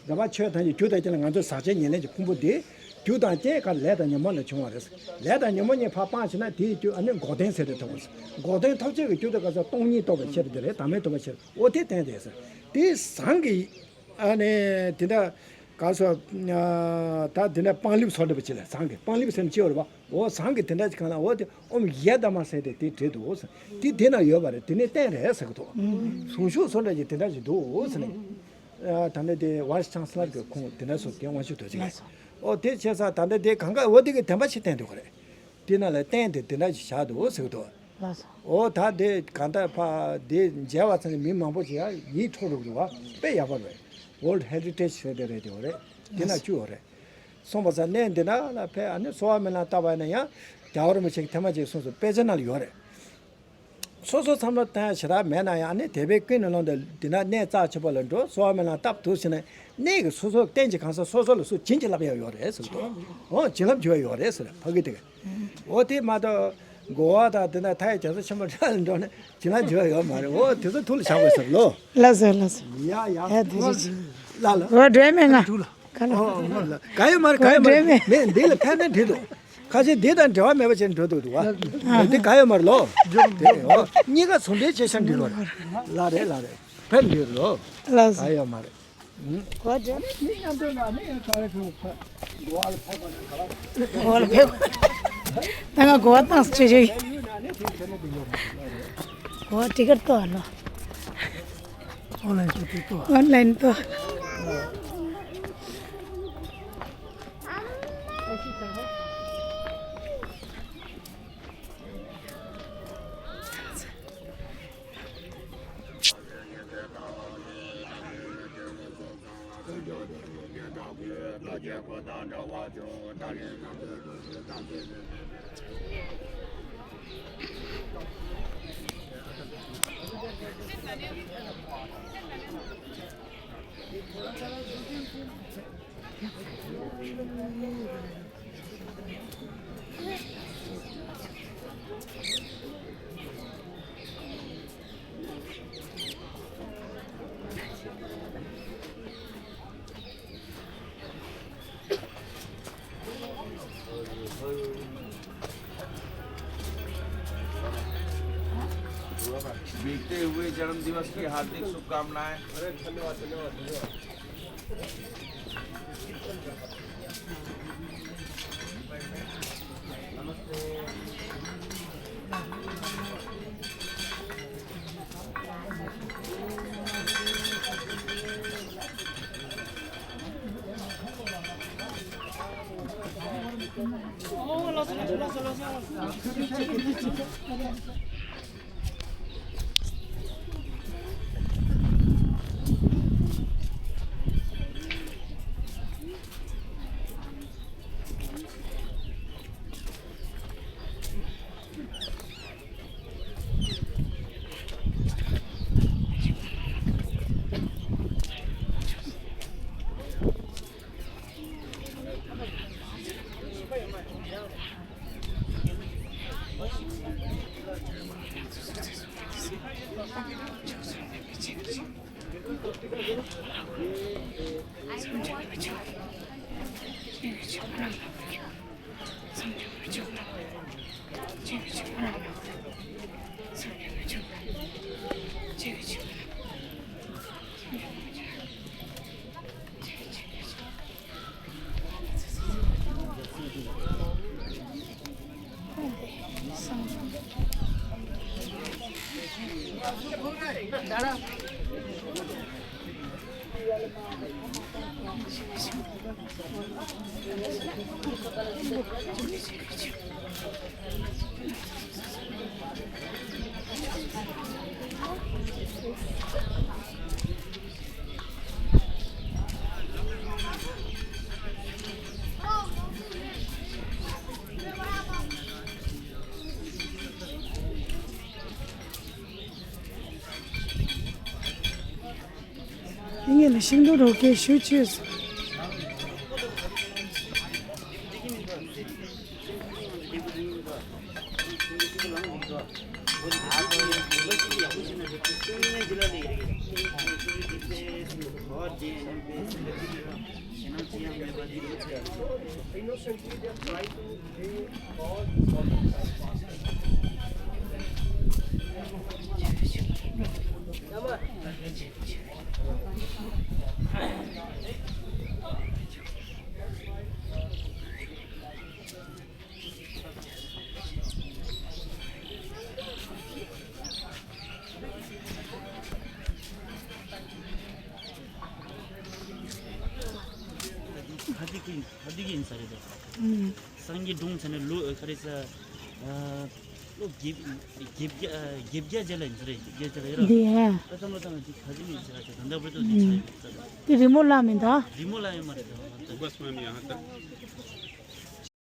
རེད་པ། ཆོས་ཐམས་ཅད་རྒྱུ་དང་རྐྱེན་ལ་ང་ཚོའི་ཟག་བཅས་ཉེར་ལེན་གྱི་ཕུང་པོ་འདི། རྒྱུ་དང་རྐྱེན་ག་ལས་དང་ཉོན་མོངས་ལས་བྱུང་བ་རེད། ལས་དང་ཉོན་མོངས་གཉིས་ཕར་སྤངས་ཕྱིན་ན་དེའི་རྒྱུ་ཨ་ནི་འགོག་བདེན་ཟེར་དེ་ཐོབ་པ། འགོག་བདེན་ཐོབ་བྱེད་ཀྱི་རྒྱུ་དེ་ག་ས་སྟོང་ཉིད་རྟོགས་པའི་ཕྱིར་དེ་རེད། བདག་མེད་རྟོགས་པའི་ཕྱིར་འོ་དེ་བསྟན་དེ་ཟེར། དེ་བཟང་གི་ཨ་ནི་དེ་འདྲ་ག་སོ་ད་དེ་འདྲ་སྤང་ལེབ་བཟོ་འདྲ་པོ་ཅིག་ལ་བཟང་གི་སྤང་ལེབ་ཟེར་ན་ཅི་ཡོད་རེད་པ། འོ་བཟང་གི་དེ་འདྲ་ཅིག་གང་ལ་འོ་དེ་ཨོཾ་ཡེ་དྷརྨཱ་ཟེར་ཏེ་དེ་བྲིས་འདུག་ཟེར། དེ་དེ་ན་ཡོད་པ་རེད། དེ་ནས་བསྟན་རེད་ཟེར་གི་འདུག་གཟུངས་གཞུག་སོགས་འདྲ་ཅིག་དེ་འདྲ་ཞིག་འདུག་ཟེར་ནས། ཨ་ད་ནི་དེ་ཝའི་སི་ཅན་སི་ལར་གྱི་ཁུངས་དེ་འདྲ་སོགས་དེ་དབང་ཤུགས་དོད་ཅིག་རེད། ཨོ་དེ་བྱས་ཙང་ད་ནི་དེ་གང་ག་འོ་དེ་གི་བདེན་པ་ཞིག་བསྟན་འདུག་གི་རེད། དེ་ན་ལ་བསྟན་ཏེ་དེ་འདྲ་ཞིག་བཞག་འདུག་ཟེར་གི་འདུག་ཨོ་ད་དེ་གང་ལྟར་ཕ་དེ་མཇལ་བ་ཚང་མི་མང་པོ་ཞིག་ཡིད་འཕྲོག་འགྲོ་གི་འདུག་དཔེ་ཡག་པོ་རེད། World Heritage ཟེར་དེ་རེད། དེ་འོ་རེད། དེ་ན་བཅུག་འོ་རེད། སོང་བ་ས་གནས་འདི་ན་ལ་ཕེབས་ཨ་ནི་གསོལ་བ་སྨོན་ལམ་བཏབ་པ་ཡིན་ན་ཡང་རྒྱལ་བ་རིན་པོ་ཆེ་གི་ཐེངས་མ་གཅིག་གསུངས་སོང་། དཔེ་ཆ་ནང་ལ་ཡོད་རེད། སོ་སོ་བསམ་བློ་བཏང་ཡ་ཞེ་དྲག་མེད་ན་ཡང་ཨ་ནི་དད་པས་ཀུན་ནས་བསླངས་ཏེ་འདི་ན་གནས་རྩ་ཆེན་པོ་ལ་འགྲོ་གསོལ་བ་སྨོན་ལམ་བཏབ་འདུག་ཟེར་ན་གནས་ཀྱི་སོ་སོ་རྟེན་གྱི་གང་ཟག་སོ་སོ་ལ་སུ་བྱིན་གྱིས་བརླབས་ཡ་ཡོད་རེད་ཟེར་གི་འདུག་འོ་བྱིན་རླབས་འཇུག་ཡ་ཡོད་རེད་ཟེར་ཕ་གི་དེ་ག་འོ་དེ་མ་གཏོགས་འགོ་བ་དང་དེ་ན་མཐའ་ཡས་རྒྱ་མཚོ་ཆེན་པོ་འདྲ་ལ་འགྲོ་ན་བྱིན་རླབས་འཇུག་ཡ་ཡོད་མ་རེད། འོ་དེ་ཚོ་ཐུགས་ལ་བཞག་དགོས་ཟེར་ལོ། ལགས་སོ་ལགས་སོ། ཡ་ཡ་ཡ་དེ་རེད་ཅིག་ལ་ལ། འོ་འགྲོ་ཡ་མེད་ང་། ཐུགས་ལ། ཨོ། ག་ཡོད་མ་རེད། ག་ཡོད་མ་རེད། འབྲེལ་མེད། མེད། འདི་ལ་ཕན་ན་འགྲིག་འདུག་ཁ་ཤས་འདི་དང་འབྲེལ་བ་མེད་པ་བྱས་ནས་འགྲོ་འདུག་འདུག་བ། འདི་ག་ཡོད་མ་རེད་ལོ། དེ་ཨོ་གཉིས་ཀ་ཟུང་འབྲེལ་བྱས་ཤིང་འགྲིག་རོགས། ལགས་རེད། ལགས་རེད། ཕན་འགྲིག་རོགས། ལགས་སོ། ག་ཡོད་མ་རེད། གོ་བྱ། ནི་མཉམ་དུ་ན་ནི་ཡང་ག་རེ་ཁུ་ཕ་གོ་བ་ལ་ཕེབས་པ་ན་ག་བ། གོ་བ་ལ་ཕེབས་པ། ད་ང་གོ་བ་བཏང་ཆེ་ཆེ། གོ་བ་ཏི་ཀེ་ཊི་ཏོ་ཨ་ལོ། ཨོན་ལ་ཡིན་ཏོ་ཏོ། ཨོན་ལ་ཡིན་ཏོ། बीतते हुए जन्म दिवस की हार्दिक शुभकामनाएं। अरे धन्यवाद, धन्यवाद, धन्यवाद। དེ་ངས་ལ་ཤིང་སྡོང་རོ་ཁའི་ཤུལ་ཆོས་སུ། ཧ་དི་གི་ཧ་དི་གི་ཡིན་ས་རེད་དོ། ཨུམ། སངས་རྒྱས་སྒྲུང་ཚ་ནས་ལོ་ག་རེ་ས། ལོ་བརྒྱད་བརྒྱད་བརྒྱ་བརྒྱད་བརྒྱ་རྗེས་ལ་ཡིན་ས་རེད། བརྒྱད་བརྒྱ་རྗེས་ལ་ཡིན་ར། འདི་ཨེ། ཨ་ཙམ་ལ་ཙམ་ལ་ཅིག་ཧ་དི་གི་ཡིན་ས་རེད། ད་ལྟ་བར་དུ་འདི་ཚ་ཡོད་ས་རེད། དེ་རི་མོ་ལ་མིན་ད། རི་མོ་ལ་ཡོད་མ་རེད་དོ།